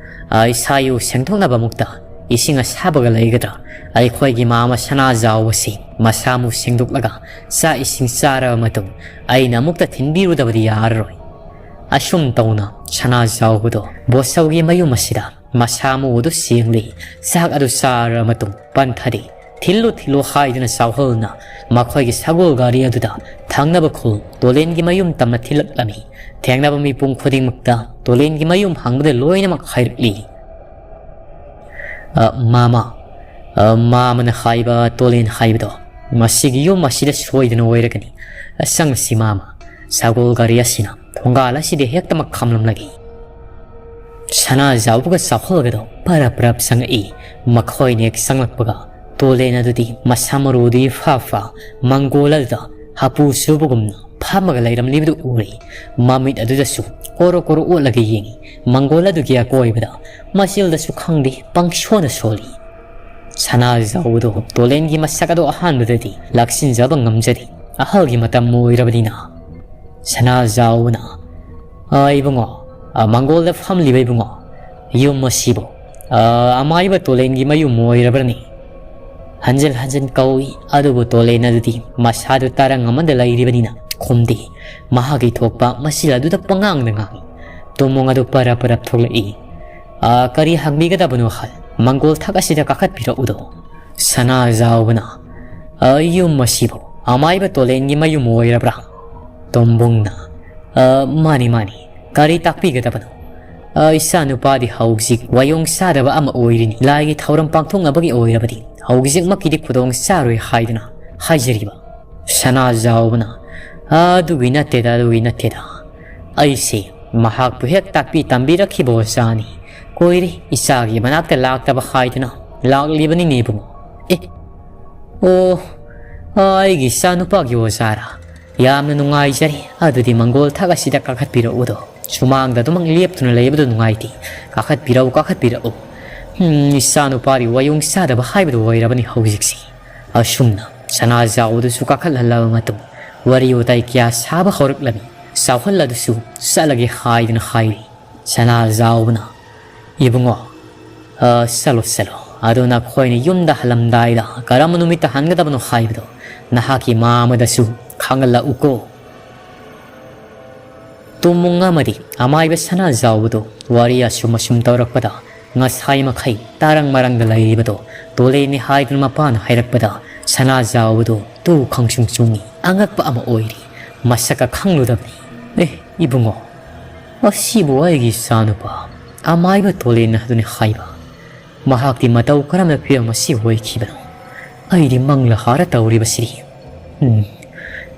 ꯑ, ꯏꯁꯥ ꯏꯎ ꯁꯦꯡꯗꯣꯛꯅꯕ ꯑꯃꯨꯛꯇ ꯏꯁꯤꯡ ꯑꯁꯥꯕꯒ ꯂꯩꯒꯗ꯭ꯔꯥ? ꯑꯩꯈꯣꯏꯒꯤ ꯃꯥꯃ ꯁꯅꯥꯖꯥꯎꯕꯁꯤ ꯃꯁꯥ ꯃꯎ ꯁꯦꯡꯗꯣꯛꯂꯒ ꯆꯥꯛ ꯏꯁꯤꯡ ꯆꯥꯔꯕ ꯃꯇꯨꯡ ꯑꯩꯅ ꯑꯃꯨꯛꯇ ꯊꯤꯟꯕꯤꯔꯨꯗꯕꯗꯤ ꯌꯥꯔꯔꯣꯏ꯫ ꯑꯁꯨꯝ ꯇꯧꯅ ꯁꯅꯥꯖꯥꯎꯕꯗꯣ ꯕꯣꯁꯧꯒꯤ ꯃꯌꯨꯝ ꯑꯁꯤꯗ ꯃꯁꯥ ꯃꯎ ꯑꯗꯨ ꯁꯦꯡꯂꯤ꯫ ꯆꯥꯛ ꯑꯗꯨ ꯆꯥꯔꯕ ꯃꯇꯨꯡ ꯄꯟꯊꯔꯤ꯫ ꯊꯤꯜꯂꯨ ꯊꯤꯜꯂꯨ ꯍꯥꯏꯗꯨꯅ ꯆꯥꯎꯍꯜꯅ ꯃꯈꯣꯏꯒꯤ ꯁꯒꯣꯜ ꯒꯥꯔꯤ ꯑꯗꯨꯗ ꯊꯪꯅꯕ ꯈꯨꯜ ꯇꯣꯂꯦꯟꯒꯤ ꯃꯌꯨꯝ ꯇꯝꯅ ꯊꯤꯜꯂꯛꯂꯝꯃꯤ꯫ ꯊꯦꯡꯅꯕ ꯃꯤꯄꯨꯝ ꯈꯨꯗꯤꯡꯃꯛꯇ ꯇꯣꯂꯦꯟꯒꯤ ꯃꯌꯨꯝ ꯍꯪꯕꯗ ꯂꯣꯏꯅꯃꯛ ꯍꯥꯏꯔꯛꯂꯤ꯫ "ꯑ, ꯃꯥꯃ, ꯑ, ꯃꯥꯃꯅ ꯍꯥꯏꯕ ꯇꯣꯂꯦꯟ ꯍꯥꯏꯕꯗꯣ, ꯃꯁꯤꯒꯤ ꯌꯨꯝ ꯑꯁꯤꯗ ꯁꯣꯏꯗꯅ ꯑꯣꯏꯔꯒꯅꯤ꯫ ꯑ, ꯆꯪꯁꯤ ꯃꯥꯃ, ꯁꯒꯣꯜ ꯒꯥꯔꯤ ꯑꯁꯤꯅ ꯊꯣꯡꯒꯥꯜ ꯑꯁꯤꯗ ꯍꯦꯛꯇꯃꯛ ꯈꯥꯝꯂꯝꯂꯒꯦ꯫" ꯁꯅꯥꯖꯥꯎꯕꯒ ꯆꯥꯎꯍꯜꯒꯗꯣ ꯄꯔꯞ ꯄꯔꯞ ꯆꯪꯉꯛꯏ꯫ ꯃꯈꯣꯏꯅ ꯍꯦꯛ ꯆꯪꯂꯛꯄꯒ ꯇꯣꯂꯦꯟ ꯑꯗꯨꯗꯤ ꯃꯁꯥ ꯃꯔꯨꯗꯨ ꯏꯐꯥ ꯐꯥ ꯃꯪꯒꯣꯜ ꯑꯗꯨꯗ ꯍꯥꯄꯨ ꯁꯨꯕꯒꯨꯝꯅ ꯐꯝꯃꯒ ꯂꯩꯔꯝꯂꯤꯕꯗꯨ ꯎꯔꯦ꯫ ꯃꯃꯤꯠ ꯑꯗꯨꯗꯁꯨ ꯀꯣꯔꯣ ꯀꯣꯔꯣ ꯑꯣꯠꯂꯒ ꯌꯦꯡꯉꯤ꯫ ꯃꯪꯒꯣꯜ ꯑꯗꯨꯒꯤ ꯑꯀꯣꯏꯕꯗ ꯃꯆꯤꯜꯗꯁꯨ ꯈꯪꯗꯦ ꯄꯪꯁꯣꯟꯅ ꯁꯣꯜꯂꯤ꯫ ꯁꯅꯥꯖꯥꯎꯕꯗꯣ ꯇꯣꯂꯦꯟꯒꯤ ꯃꯁꯛ ꯑꯗꯣ ꯑꯍꯥꯟꯕꯗꯗꯤ ꯂꯥꯛꯁꯤꯟꯖꯕ ꯉꯝꯖꯗꯦ꯫ ꯑꯍꯜꯒꯤ ꯃꯇꯝ ꯑꯣꯏꯔꯕꯅꯤꯅ꯫ ꯁꯅꯥꯖꯥꯎꯕꯅ, "ꯑ, ꯏꯕꯨꯡꯉꯣ, ꯑ, ꯃꯪꯒꯣꯜꯗ ꯐꯝꯂꯤꯕ ꯏꯕꯨꯡꯉꯣ, ꯌꯨꯝ ꯑꯁꯤꯕꯨ, ꯑ, ꯑꯃꯥꯏꯕ ꯇꯣꯂꯦꯟꯒꯤ ꯃꯌꯨꯝ ꯑꯣꯏꯔꯕ꯭ꯔꯅꯤ?" ꯍꯟꯖꯤꯟ ꯍꯟꯖꯤꯟ ꯀꯧꯏ, ꯑꯗꯨꯕꯨ ꯇꯣꯂꯦꯟ ꯑꯗꯨꯗꯤ ꯃꯁꯥꯗꯨ ꯇꯔꯪ ꯑꯃꯗ ꯂꯩꯔꯤꯕꯅꯤꯅ ꯈꯨꯝꯗꯦ꯫ ꯃꯍꯥꯛꯀꯤ ꯊꯣꯛꯄ ꯃꯆꯤꯜ ꯑꯗꯨꯗ ꯄꯉꯥꯡꯗ ꯉꯥꯡꯏ꯫ ꯇꯨꯃꯣꯡ ꯑꯗꯨ ꯄꯔꯞ ꯄꯔꯞ ꯊꯣꯛꯂꯛꯏ꯫ "ꯑ, ꯀꯔꯤ ꯍꯪꯕꯤꯒꯗꯕꯅꯣ ꯑꯍꯜ? ꯃꯪꯒꯣꯜ ꯊꯛ ꯑꯁꯤꯗ ꯀꯥꯈꯠꯄꯤꯔꯛꯎꯗꯣ꯫" ꯁꯅꯥꯖꯥꯎꯕꯅ, "ꯑ, ꯌꯨꯝ ꯑꯁꯤꯕꯨ ꯑꯃꯥꯏꯕ ꯇꯣꯂꯦꯟꯒꯤ ꯃꯌꯨꯝ ꯑꯣꯏꯔꯕ꯭ꯔꯥ?" ꯇꯣꯝꯕꯨꯡꯅ, "ꯑ, ꯃꯥꯅꯤ, ꯃꯥꯅꯤ꯫ ꯀꯔꯤ ꯇꯥꯛꯄꯤꯒꯗꯕꯅꯣ?" "ꯑ, ꯏꯆꯥ ꯅꯨꯄꯥꯗꯤ ꯍꯧꯖꯤꯛ ꯋꯥꯌꯣꯡ ꯆꯥꯗꯕ ꯑꯃ ꯑꯣꯏꯔꯤꯅꯤ꯫ ꯂꯥꯏꯒꯤ ꯊꯧꯔꯝ ꯄꯥꯡꯊꯣꯛꯅꯕꯒꯤ ꯑꯣꯏꯔꯕꯗꯤ ꯍꯧꯖꯤꯛꯃꯛꯀꯤꯗꯤ ꯈꯨꯗꯣꯡ ꯆꯥꯔꯣꯏ ꯍꯥꯏꯗꯨꯅ ꯍꯥꯏꯖꯔꯤꯕ꯫" ꯁꯅꯥꯖꯥꯎꯕꯅ, "ꯑꯗꯨꯒꯤ ꯅꯠꯇꯦꯗ, ꯑꯗꯨꯒꯤ ꯅꯠꯇꯦꯗ꯫ ꯑꯩꯁꯦ ꯃꯍꯥꯛꯄꯨ ꯍꯦꯛ ꯇꯥꯛꯄꯤ ꯇꯝꯕꯤꯔꯛꯈꯤꯕ ꯑꯣꯖꯥꯅꯤ꯫ ꯀꯨꯏꯔꯦ ꯏꯆꯥꯒꯤ ꯃꯅꯥꯛꯇ ꯂꯥꯛꯇꯕ ꯍꯥꯏꯗꯨꯅ ꯂꯥꯛꯂꯤꯕꯅꯤꯅꯦ ꯏꯕꯨꯡꯉꯣ꯫" "ꯑꯦ, ꯑꯣ, ꯑꯩꯒꯤ ꯏꯆꯥ ꯅꯨꯄꯥꯒꯤ ꯑꯣꯖꯥꯔꯥ? ꯌꯥꯝꯅ ꯅꯨꯡꯉꯥꯏꯖꯔꯦ꯫ ꯑꯗꯨꯗꯤ ꯃꯪꯒꯣꯜ ꯊꯛ ꯑꯁꯤꯗ ꯀꯥꯈꯠꯄꯤꯔꯛꯎꯗꯣ꯫ ꯁꯨꯃꯥꯡꯗ ꯑꯗꯨꯃꯛ ꯂꯦꯞꯇꯨꯅ ꯂꯩꯕꯗꯨ ꯅꯨꯡꯉꯥꯏꯇꯦ꯫ ꯀꯥꯈꯠꯄꯤꯔꯛꯎ, ꯀꯥꯈꯠꯄꯤꯔꯛꯎ꯫ ꯎꯝ, ꯏꯆꯥ ꯅꯨꯄꯥꯗꯤ ꯋꯥꯌꯣꯡ ꯆꯥꯗꯕ ꯍꯥꯏꯕꯗꯨ ꯑꯣꯏꯔꯕꯅꯤ ꯍꯧꯖꯤꯛꯁꯤ꯫" ꯑꯁꯨꯝꯅ ꯁꯅꯥꯖꯥꯎꯕꯗꯨꯁꯨ ꯀꯥꯈꯠꯍꯜꯂꯕ ꯃꯇꯨꯡ ꯋꯥꯔꯤ ꯋꯥꯇꯥꯏ ꯀꯌꯥ ꯁꯥꯕ ꯍꯧꯔꯛꯂꯝꯃꯤ꯫ ꯆꯥꯎꯍꯜ ꯑꯗꯨꯁꯨ ꯆꯠꯂꯒꯦ ꯍꯥꯏꯗꯨꯅ ꯍꯥꯏꯔꯤ꯫ ꯁꯅꯥꯖꯥꯎꯕꯅ, "ꯏꯕꯨꯡꯉꯣ, ꯑ, ꯆꯠꯂꯣ, ꯆꯠꯂꯣ꯫ ꯑꯗꯣ ꯅꯈꯣꯏꯅ ꯌꯨꯝꯗ ꯍꯜꯂꯝꯗꯥꯏꯗ ꯀꯔꯝꯕ ꯅꯨꯃꯤꯠꯇ ꯍꯟꯒꯗꯕꯅꯣ ꯍꯥꯏꯕꯗꯣ ꯅꯍꯥꯛꯀꯤ ꯃꯃꯥꯗꯁꯨ ꯈꯪꯍꯜꯂꯛꯎꯀꯣ"꯫ ꯇꯨꯝꯃꯨꯡ ꯑꯃꯗꯤ ꯑꯃꯥꯏꯕ ꯁꯅꯥꯖꯥꯎꯕꯗꯨ ꯋꯥꯔꯤ ꯑꯁꯨꯝ ꯑꯁꯨꯝ ꯇꯧꯔꯛꯄꯗ ꯉꯁꯥꯏ ꯃꯈꯩ ꯇꯥꯔꯪ ꯃꯔꯪꯗ ꯂꯩꯔꯤꯕꯗꯣ ꯇꯣꯂꯦꯟꯅꯤ ꯍꯥꯏꯗꯨꯅ ꯃꯄꯥꯅ ꯍꯥꯏꯔꯛꯄꯗ ꯁꯅꯥꯖꯥꯎꯕꯗꯨ ꯇꯨ ꯈꯪꯁꯨꯡ ꯆꯨꯡꯉꯤ꯫ ꯑꯉꯛꯄ ꯑꯃ ꯑꯣꯏꯔꯤ꯫ ꯃꯁꯛꯀ ꯈꯪꯂꯨꯗꯕꯅꯤ꯫ "ꯑꯦ, ꯏꯕꯨꯡꯉꯣ, ꯑꯁꯤꯕꯨ ꯑꯩꯒꯤ ꯏꯆꯥꯅꯨꯄꯥ ꯑꯃꯥꯏꯕ ꯇꯣꯂꯦꯟꯅ ꯑꯗꯨꯅꯤ ꯍꯥꯏꯕ꯫ ꯃꯍꯥꯛꯇꯤ ꯃꯇꯧ ꯀꯔꯝꯅ ꯐꯤꯕꯝ ꯑꯁꯤ ꯑꯣꯏꯈꯤꯕꯅꯣ? ꯑꯩꯗꯤ ꯃꯪꯂ ꯍꯥꯔ ꯇꯧꯔꯤꯕꯁꯤꯗꯤ꯫ ꯎꯝ,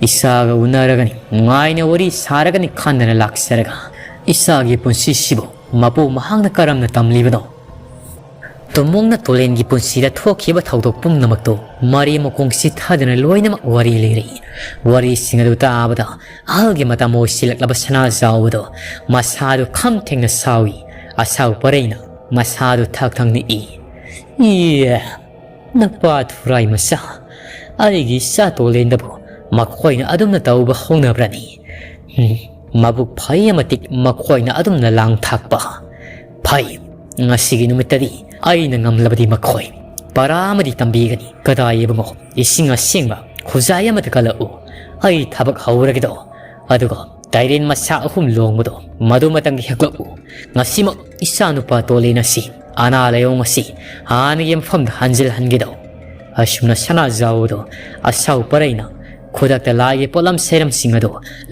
ꯏꯆꯥꯒ ꯎꯅꯔꯒꯅꯤ, ꯅꯨꯡꯉꯥꯏꯅ ꯋꯥꯔꯤ ꯁꯥꯔꯒꯅꯤ ꯈꯟꯗꯅ ꯂꯥꯛꯆꯔꯒ ꯏꯆꯥꯒꯤ ꯄꯨꯟꯁꯤꯁꯤꯕꯨ ꯃꯄꯨ ꯃꯍꯥꯛꯅ ꯀꯔꯝꯅ ꯇꯝꯂꯤꯕꯅꯣ?" ꯇꯣꯃꯣꯡꯅ ꯇꯣꯂꯦꯟꯒꯤ ꯄꯨꯟꯁꯤꯗ ꯊꯣꯛꯈꯤꯕ ꯊꯧꯗꯣꯛ ꯄꯨꯝꯅꯃꯛꯇꯨ ꯃꯔꯤ ꯃꯈꯣꯡ ꯆꯤꯊꯗꯅ ꯂꯣꯏꯅꯃꯛ ꯋꯥꯔꯤ ꯂꯤꯔꯤ꯫ ꯋꯥꯔꯤꯁꯤꯡ ꯑꯗꯨ ꯇꯥꯕꯗ ꯑꯍꯜꯒꯤ ꯃꯇꯝ ꯑꯣꯏꯁꯤꯜꯂꯛꯂꯕ ꯁꯅꯥꯖꯥꯎꯕꯗꯣ ꯃꯁꯥꯗꯨ ꯈꯝ ꯊꯦꯡꯅ ꯁꯥꯎꯏ꯫ ꯑꯁꯥꯎ ꯄꯔꯩꯅ ꯃꯁꯥꯗꯨ ꯊꯛ ꯊꯛ ꯅꯤꯛꯏ꯫ "ꯏꯌꯦ, ꯅꯄꯥ ꯊꯨꯔꯥꯏ ꯃꯆꯥ, ꯑꯩꯒꯤ ꯏꯆꯥ ꯇꯣꯂꯦꯟꯗꯕꯨ ꯃꯈꯣꯏꯅ ꯑꯗꯨꯝꯅ ꯇꯧꯕ ꯍꯧꯅꯕ꯭ꯔꯅꯤ? ꯎꯝ, ꯃꯕꯨꯛ ꯐꯩ ꯑꯃꯇꯤꯛ ꯃꯈꯣꯏꯅ ꯑꯗꯨꯝꯅ ꯂꯥꯡ ꯊꯥꯛꯄ꯫ ꯐꯩ, ꯉꯁꯤꯒꯤ ꯅꯨꯃꯤꯠꯇꯗꯤ ꯑꯩꯅ ꯉꯝꯂꯕꯗꯤ ꯃꯈꯣꯏ ꯄꯔꯥ ꯑꯃꯗꯤ ꯇꯝꯕꯤꯒꯅꯤ꯫ ꯀꯗꯥꯏ ꯏꯕꯨꯡꯉꯣ, ꯏꯁꯤꯡ ꯑꯁꯦꯡꯕ ꯈꯨꯖꯥꯏ ꯑꯃꯗ ꯀꯜꯂꯛꯎ꯫ ꯑꯩ ꯊꯕꯛ ꯍꯧꯔꯒꯦꯗꯣ꯫ ꯑꯗꯨꯒ ꯇꯥꯏꯔꯦꯟ ꯃꯁꯥ ꯑꯍꯨꯝ ꯂꯣꯡꯕꯗꯣ ꯃꯗꯨ ꯃꯇꯝꯒꯤ ꯍꯦꯛꯂꯛꯎ꯫ ꯉꯁꯤꯃꯛ ꯏꯆꯥꯅꯨꯄꯥ ꯇꯣꯂꯦꯟ ꯑꯁꯤ ꯑꯅꯥ ꯂꯥꯏꯑꯣꯡ ꯑꯁꯤ ꯍꯥꯟꯅꯒꯤ ꯃꯐꯝꯗ ꯍꯟꯖꯤꯜꯍꯟꯒꯦꯗꯧ"꯫ ꯑꯁꯨꯝꯅ ꯁꯅꯥꯖꯥꯎꯗꯣ ꯑꯁꯥꯎ ꯄꯔꯩꯅ ꯈꯨꯗꯛꯇ ꯂꯥꯏꯒꯤ ꯄꯣꯠꯂꯝ ꯁꯩꯔꯝꯁꯤꯡ ꯑꯗꯨ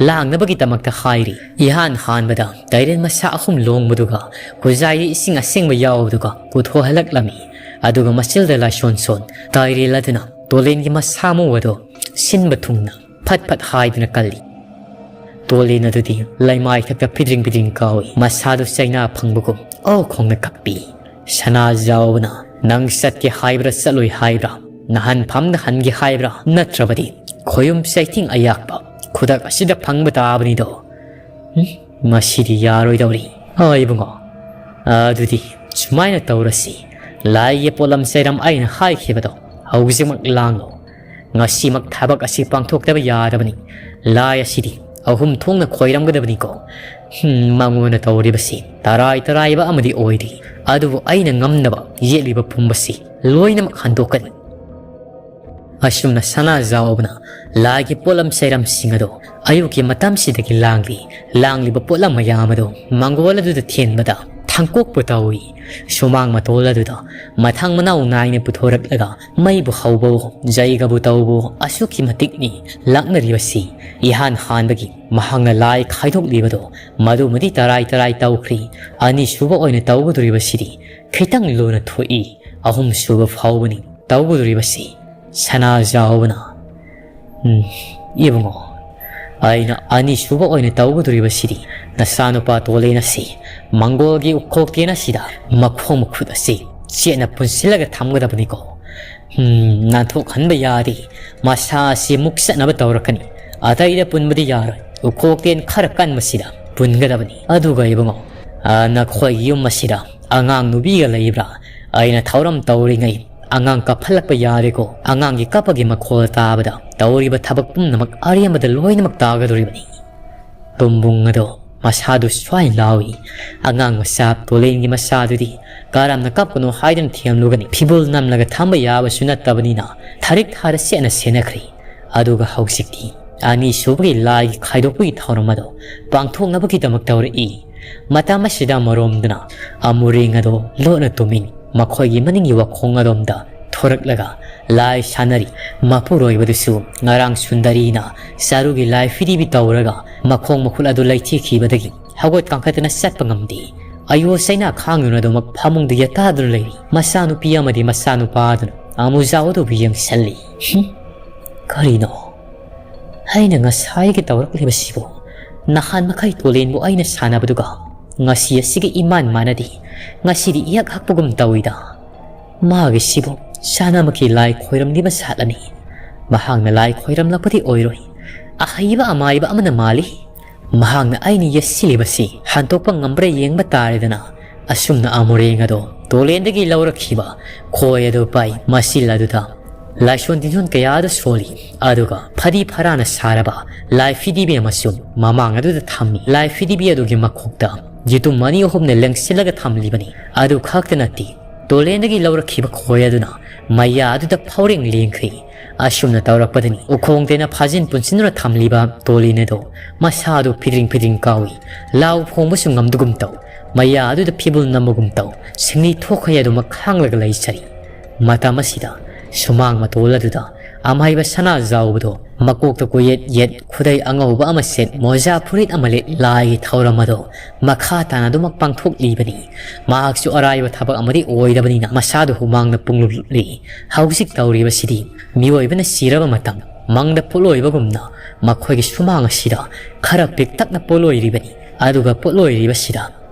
ꯂꯥꯡꯅꯕꯒꯤꯗꯃꯛꯇ ꯍꯥꯏꯔꯤ꯫ ꯏꯍꯥꯟ ꯍꯥꯟꯕꯗ ꯇꯥꯏꯔꯦꯟ ꯃꯁꯥ ꯑꯍꯨꯝ ꯂꯣꯡꯕꯗꯨꯒ ꯈꯨꯖꯥꯏꯗ ꯏꯁꯤꯡ ꯑꯁꯦꯡꯕ ꯌꯥꯎꯕꯗꯨꯒ ꯄꯨꯊꯣꯛꯍꯜꯂꯛꯂꯝꯃꯤ꯫ ꯑꯗꯨꯒ ꯃꯆꯤꯜꯗ ꯂꯥꯏꯁꯣꯟ ꯁꯣꯟ ꯇꯥꯏꯔꯦꯜ ꯑꯗꯨꯅ ꯇꯣꯂꯦꯟꯒꯤ ꯃꯁꯥ ꯃꯎ ꯑꯗꯨ ꯁꯤꯟꯕ ꯊꯨꯡꯅ ꯐꯠ ꯐꯠ ꯍꯥꯏꯗꯨꯅ ꯀꯜꯂꯤ꯫ ꯇꯣꯂꯦꯟ ꯑꯗꯨꯗꯤ ꯂꯩꯃꯥꯏ ꯊꯛꯇ ꯐꯤꯗ꯭ꯔꯤꯡ ꯐꯤꯗ꯭ꯔꯤꯡ ꯀꯥꯎꯏ꯫ ꯃꯁꯥꯗꯨ ꯆꯩꯅꯥ ꯐꯪꯕꯒꯨꯝ ꯑꯧ ꯈꯣꯡꯅ ꯀꯞꯄꯤ꯫ ꯁꯅꯥꯖꯥꯎꯕꯅ, "ꯅꯪ ꯆꯠꯀꯦ ꯍꯥꯏꯕ꯭ꯔꯥ ꯆꯠꯂꯣꯏ ꯍꯥꯏꯕ꯭ꯔꯥ? ꯅꯍꯟꯐꯝꯗ ꯍꯟꯒꯦ ꯍꯥꯏꯕ꯭ꯔꯥ? ꯅꯠꯇ꯭ꯔꯕꯗꯤ ꯈꯣꯌꯨꯝ ꯆꯩꯊꯤꯡ ꯑꯌꯥꯛꯄ ꯈꯨꯗꯛ ꯑꯁꯤꯗ ꯐꯪꯕ ꯇꯥꯕꯅꯤꯗꯣ꯫ ꯎꯝ, ꯃꯁꯤꯗꯤ ꯌꯥꯔꯣꯏꯗꯧꯔꯤ꯫ ꯑ, ꯏꯕꯨꯡꯉꯣ, ꯑꯗꯨꯗꯤ ꯁꯨꯃꯥꯏꯅ ꯇꯧꯔꯁꯤ꯫ ꯂꯥꯏꯒꯤ ꯄꯣꯠꯂꯝ ꯆꯩꯔꯝ ꯑꯩꯅ ꯍꯥꯏꯈꯤꯕꯗꯣ ꯍꯧꯖꯤꯛꯃꯛ ꯂꯥꯡꯂꯣ꯫ ꯉꯁꯤꯃꯛ ꯊꯕꯛ ꯑꯁꯤ ꯄꯥꯡꯊꯣꯛꯇꯕ ꯌꯥꯗꯕꯅꯤ꯫ ꯂꯥꯏ ꯑꯁꯤꯗꯤ ꯑꯍꯨꯝ ꯊꯣꯛꯅ ꯈꯣꯏꯔꯝꯒꯗꯕꯅꯤꯀꯣ꯫ ꯍꯝ, ꯃꯉꯣꯟꯗ ꯇꯧꯔꯤꯕꯁꯤ ꯇꯔꯥꯏ ꯇꯔꯥꯏꯕ ꯑꯃꯗꯤ ꯑꯣꯏꯔꯤ, ꯑꯗꯨꯕꯨ ꯑꯩꯅ ꯉꯝꯅꯕ ꯌꯦꯠꯂꯤꯕ ꯄꯨꯝꯕꯁꯤ ꯂꯣꯏꯅꯃꯛ ꯍꯟꯗꯣꯛꯀꯅꯤ꯫ ꯑꯁꯨꯝꯅ ꯁꯅꯥꯖꯥꯎꯕꯅ ꯂꯥꯏꯒꯤ ꯄꯣꯠꯂꯝ ꯆꯩꯔꯝꯁꯤꯡ ꯑꯗꯨ ꯑꯌꯨꯛꯀꯤ ꯃꯇꯝꯁꯤꯗꯒꯤ ꯂꯥꯡꯂꯤ꯫ ꯂꯥꯡꯂꯤꯕ ꯄꯣꯠꯂꯝ ꯃꯌꯥꯝ ꯑꯗꯨ ꯃꯪꯒꯣꯜ ꯑꯗꯨꯗ ꯊꯦꯟꯕꯗ ꯊꯥꯡꯀꯣꯛꯄ ꯇꯧꯏ꯫ ꯁꯨꯃꯥꯡ ꯃꯇꯣꯜ ꯑꯗꯨꯗ ꯃꯊꯪ ꯃꯅꯥꯎ ꯅꯥꯏꯅ ꯄꯨꯊꯣꯔꯛꯂꯒ ꯃꯩꯕꯨ ꯍꯧꯕꯋꯣ, ꯖꯩꯒꯕꯨ ꯇꯧꯕꯋꯣ, ꯑꯁꯨꯛꯀꯤ ꯃꯇꯤꯛꯅꯤ ꯂꯥꯛꯅꯔꯤꯕꯁꯤ꯫ ꯏꯍꯥꯟ ꯍꯥꯟꯕꯒꯤ ꯃꯍꯥꯛꯅ ꯂꯥꯏ ꯈꯥꯏꯗꯣꯛꯂꯤꯕꯗꯣ ꯃꯗꯨꯃꯗꯤ ꯇꯔꯥꯏ ꯇꯔꯥꯏ ꯇꯧꯈ꯭ꯔꯤ꯫ ꯑꯅꯤꯁꯨꯕ ꯑꯣꯏꯅ ꯇꯧꯒꯗꯧꯔꯤꯕꯁꯤꯗꯤ ꯈꯤꯇꯪ ꯂꯨꯅ ꯊꯣꯛꯏ꯫ ꯑꯍꯨꯝꯁꯨꯕ ꯐꯥꯎꯕꯅꯤ ꯇꯧꯒꯗꯧꯔꯤꯕꯁꯤ꯫ ꯁꯅꯥꯖꯥꯎꯕꯅ, "ꯎꯝ, ꯏꯕꯨꯡꯉꯣ, ꯑꯩꯅ ꯑꯅꯤꯁꯨꯕ ꯑꯣꯏꯅ ꯇꯧꯒꯗꯧꯔꯤꯕꯁꯤꯗꯤ ꯅꯆꯥꯅꯨꯄꯥ ꯇꯣꯂꯦꯟ ꯑꯁꯤ ꯃꯪꯒꯣꯜꯒꯤ ꯎꯈꯣꯛꯇꯦꯟ ꯑꯁꯤꯗ ꯃꯈꯣꯡ ꯃꯈꯨꯠ ꯑꯁꯤ ꯆꯦꯠꯅ ꯄꯨꯟꯁꯤꯜꯂꯒ ꯊꯝꯒꯗꯕꯅꯤꯀꯣ꯫ ꯎꯝ, ꯅꯥꯟꯊꯣꯛꯍꯟꯕ ꯌꯥꯗꯦ꯫ ꯃꯁꯥ ꯑꯁꯤ ꯃꯨꯛ ꯆꯠꯅꯕ ꯇꯧꯔꯛꯀꯅꯤ꯫ ꯑꯇꯩꯗ ꯄꯨꯟꯕꯗꯤ ꯌꯥꯔꯣꯏ꯫ ꯎꯈꯣꯛꯇꯦꯟ ꯈꯔ ꯀꯟꯕꯁꯤꯗ ꯄꯨꯟꯒꯗꯕꯅꯤ꯫ ꯑꯗꯨꯒ ꯏꯕꯨꯡꯉꯣ, ꯑ, ꯅꯈꯣꯏꯒꯤ ꯌꯨꯝ ꯑꯁꯤꯗ ꯑꯉꯥꯡ ꯅꯨꯄꯤꯒ ꯂꯩꯕ꯭ꯔꯥ? ꯑꯩꯅ ꯊꯧꯔꯝ ꯇꯧꯔꯤꯉꯩ ꯑꯉꯥꯡ ꯀꯥꯞꯍꯜꯂꯛꯄ ꯌꯥꯔꯦꯀꯣ꯫ ꯑꯉꯥꯡꯒꯤ ꯀꯞꯄꯒꯤ ꯃꯈꯣꯜ ꯇꯥꯕꯗ ꯇꯧꯔꯤꯕ ꯊꯕꯛ ꯄꯨꯝꯅꯃꯛ ꯑꯔꯦꯝꯕꯗ ꯂꯣꯏꯅꯃꯛ ꯇꯥꯒꯗꯧꯔꯤꯕꯅꯤ꯫" ꯇꯨꯝꯕꯨꯡ ꯑꯗꯣ ꯃꯁꯥꯗꯨ ꯁ꯭ꯋꯥꯏ ꯂꯥꯎꯏ꯫ ꯑꯉꯥꯡ ꯃꯆꯥ ꯇꯣꯂꯦꯟꯒꯤ ꯃꯆꯥꯗꯨꯗꯤ ꯀꯔꯝꯅ ꯀꯞꯀꯅꯣ ꯍꯥꯏꯗꯨꯅ ꯊꯦꯝꯂꯨꯒꯅꯤ? ꯐꯤꯕꯨꯜ ꯅꯝꯂꯒ ꯊꯝꯕ ꯌꯥꯕꯁꯨ ꯅꯠꯇꯕꯅꯤꯅ ꯊꯥꯔꯤꯛ ꯊꯥꯔ ꯆꯦꯠꯅ ꯁꯦꯟꯅꯈ꯭ꯔꯤ꯫ ꯑꯗꯨꯒ ꯍꯧꯖꯤꯛꯇꯤ ꯑꯅꯤꯁꯨꯕꯒꯤ ꯂꯥꯏꯒꯤ ꯈꯥꯏꯗꯣꯛꯄꯒꯤ ꯊꯧꯔꯝ ꯑꯗꯨ ꯄꯥꯡꯊꯣꯛꯅꯕꯒꯤꯗꯃꯛ ꯇꯧꯔꯛꯏ꯫ ꯃꯇꯝ ꯑꯁꯤꯗ ꯑꯃꯔꯣꯝꯗꯅ ꯑꯃꯨꯔꯦꯡ ꯑꯗꯣ ꯂꯣꯠꯅ ꯇꯨꯝꯃꯤ꯫ ꯃꯈꯣꯏꯒꯤ ꯃꯅꯤꯡꯒꯤ ꯋꯥꯈꯣꯡ ꯑꯗꯣꯝꯗ ꯊꯣꯔꯛꯂꯒ ꯂꯥꯏ ꯁꯥꯟꯅꯔꯤ꯫ ꯃꯄꯨꯔꯣꯏꯕꯗꯨꯁꯨ ꯉꯔꯥꯡ ꯁꯨꯟꯗꯔꯤꯅ ꯆꯔꯨꯒꯤ ꯂꯥꯏ ꯐꯤꯗꯤꯕꯤ ꯇꯧꯔꯒ ꯃꯈꯣꯡ ꯃꯈꯨꯠ ꯑꯗꯨ ꯂꯩꯊꯦꯛꯈꯤꯕꯗꯒꯤ ꯍꯧꯒꯠ ꯀꯥꯡꯈꯠꯇꯅ ꯆꯠꯄ ꯉꯝꯗꯦ꯫ ꯑꯌꯣ ꯆꯩꯅꯥ ꯈꯥꯡꯗꯨꯅ ꯑꯗꯨꯃꯛ ꯐꯃꯨꯡꯗ ꯌꯦꯇꯥꯗꯨꯅ ꯂꯩꯔꯤ꯫ ꯃꯆꯥꯅꯨꯄꯤ ꯑꯃꯗꯤ ꯃꯆꯥꯅꯨꯄꯥ ꯑꯗꯨꯅ ꯑꯃꯨꯖꯥꯎ ꯑꯗꯨꯕꯨ ꯌꯦꯡꯁꯤꯜꯂꯤ꯫ "ꯍꯨꯝ, ꯀꯔꯤꯅꯣ? ꯑꯩꯅ ꯉꯁꯥꯏꯒꯤ ꯇꯧꯔꯛꯂꯤꯕꯁꯤꯕꯨ, ꯅꯍꯥꯟ ꯃꯈꯩ ꯇꯣꯂꯦꯟꯕꯨ ꯑꯩꯅ ꯁꯥꯟꯅꯕꯗꯨꯒ ꯉꯁꯤ ꯑꯁꯤꯒ ꯏꯃꯥꯟ ꯃꯥꯟꯅꯗꯦ꯫ ꯉꯁꯤꯗꯤ ꯏꯍꯛ ꯍꯛꯄꯒꯨꯝ ꯇꯧꯏꯗ꯫ ꯃꯥꯒꯤꯁꯤꯕꯨ ꯆꯥꯅꯃꯛꯀꯤ ꯂꯥꯏ ꯈꯣꯏꯔꯝꯂꯤꯕ ꯁꯥꯠꯂꯅꯤ꯫ ꯃꯍꯥꯛꯅ ꯂꯥꯏ ꯈꯣꯏꯔꯝꯂꯛꯄꯗꯤ ꯑꯣꯏꯔꯣꯏ꯫ ꯑꯍꯩꯕ ꯑꯃꯥꯏꯕ ꯑꯃꯅ ꯃꯥꯜꯂꯤ꯫ ꯃꯍꯥꯛꯅ ꯑꯩꯅ ꯌꯦꯠꯁꯤꯜꯂꯤꯕꯁꯤ ꯍꯟꯗꯣꯛꯄ ꯉꯝꯕ꯭ꯔꯥ ꯌꯦꯡꯕ ꯇꯥꯔꯦꯗꯅ꯫" ꯑꯁꯨꯝꯅ ꯑꯃꯨꯔꯦꯡ ꯑꯗꯣ ꯇꯣꯂꯦꯟꯗꯒꯤ ꯂꯧꯔꯛꯈꯤꯕ ꯈꯣꯏ ꯑꯗꯨ ꯄꯥꯏ꯫ ꯃꯆꯤꯜ ꯑꯗꯨꯗ ꯂꯥꯏꯁꯣꯟ ꯇꯤꯟꯖꯣꯟ ꯀꯌꯥ ꯑꯗꯨ ꯁꯣꯜꯂꯤ꯫ ꯑꯗꯨꯒ ꯐꯗꯤ ꯐꯔꯥꯅ ꯁꯥꯔꯕ ꯂꯥꯏ ꯐꯤꯗꯤꯕꯤ ꯑꯃꯁꯨ ꯃꯃꯥꯡ ꯑꯗꯨꯗ ꯊꯝꯃꯤ꯫ ꯂꯥꯏ ꯐꯤꯗꯤꯕꯤ ꯑꯗꯨꯒꯤ ꯃꯈꯣꯛꯇ ꯌꯦꯇꯨꯝ ꯑꯅꯤ ꯑꯍꯨꯝꯅ ꯂꯦꯡꯁꯤꯜꯂꯒ ꯊꯝꯂꯤꯕꯅꯤ꯫ ꯑꯗꯨ ꯈꯛꯇ ꯅꯠꯇꯦ, ꯇꯣꯂꯦꯟꯗꯒꯤ ꯂꯧꯔꯛꯈꯤꯕ ꯈꯣꯏ ꯑꯗꯨꯅ ꯃꯌꯥ ꯑꯗꯨꯗ ꯐꯥꯎꯔꯦꯡ ꯂꯦꯡꯈ꯭ꯔꯤ꯫ ꯑꯁꯨꯝꯅ ꯇꯧꯔꯛꯄꯗꯅꯤ ꯎꯈꯣꯡ ꯇꯦꯅ ꯐꯥꯖꯤꯟ ꯄꯨꯟꯁꯤꯟꯗꯨꯅ ꯊꯝꯂꯤꯕ ꯇꯣꯂꯦꯟ ꯑꯗꯨ ꯃꯁꯥꯗꯨ ꯐꯤꯗ꯭ꯔꯤꯡ ꯐꯤꯗ꯭ꯔꯤꯡ ꯀꯥꯎꯏ꯫ ꯂꯥꯎ ꯐꯣꯡꯕꯁꯨ ꯉꯝꯗꯒꯨꯝ ꯇꯧ꯫ ꯃꯌꯥ ꯑꯗꯨꯗ ꯐꯤꯕꯨꯜ ꯅꯝꯕꯒꯨꯝ ꯇꯧ꯫ ꯁꯤꯡꯂꯤ ꯊꯣꯛꯈꯩ ꯑꯗꯨꯃꯛ ꯈꯥꯡꯂꯒ ꯂꯩꯖꯔꯤ꯫ ꯃꯇꯝ ꯑꯁꯤꯗ ꯁꯨꯃꯥꯡ ꯃꯇꯣꯜ ꯑꯗꯨꯗ ꯑꯃꯥꯏꯕ ꯁꯅꯥꯖꯥꯎꯕꯗꯣ ꯃꯀꯣꯛꯇ ꯀꯣꯌꯦꯠ ꯌꯦꯠ ꯈꯨꯗꯩ ꯑꯉꯧꯕ ꯑꯃ ꯁꯦꯠ, ꯃꯣꯖꯥ ꯐꯨꯔꯤꯠ ꯑꯃ ꯂꯤꯠ, ꯂꯥꯏꯒꯤ ꯊꯧꯔꯝ ꯑꯗꯣ ꯃꯈꯥ ꯇꯥꯅ ꯑꯗꯨꯃꯛ ꯄꯥꯡꯊꯣꯛꯂꯤꯕꯅꯤ꯫ ꯃꯍꯥꯛꯁꯨ ꯑꯔꯥꯏꯕ ꯊꯕꯛ ꯑꯃꯗꯤ ꯑꯣꯏꯗꯕꯅꯤꯅ ꯃꯁꯥꯗꯨ ꯍꯨꯃꯥꯡꯅ ꯄꯨꯡꯂꯨꯞ ꯂꯨꯞꯂꯤ꯫ ꯍꯧꯖꯤꯛ ꯇꯧꯔꯤꯕꯁꯤꯗꯤ ꯃꯤꯑꯣꯏꯕꯅ ꯁꯤꯔꯕ ꯃꯇꯝ ꯃꯪꯗ ꯄꯣꯠꯂꯣꯏꯕꯒꯨꯝꯅ ꯃꯈꯣꯏꯒꯤ ꯁꯨꯃꯥꯡ ꯑꯁꯤꯗ ꯈꯔ ꯄꯤꯛꯇꯛꯅ ꯄꯣꯠꯂꯣꯏꯔꯤꯕꯅꯤ꯫ ꯑꯗꯨꯒ ꯄꯣꯠꯂꯣꯏꯔꯤꯕꯁꯤꯗ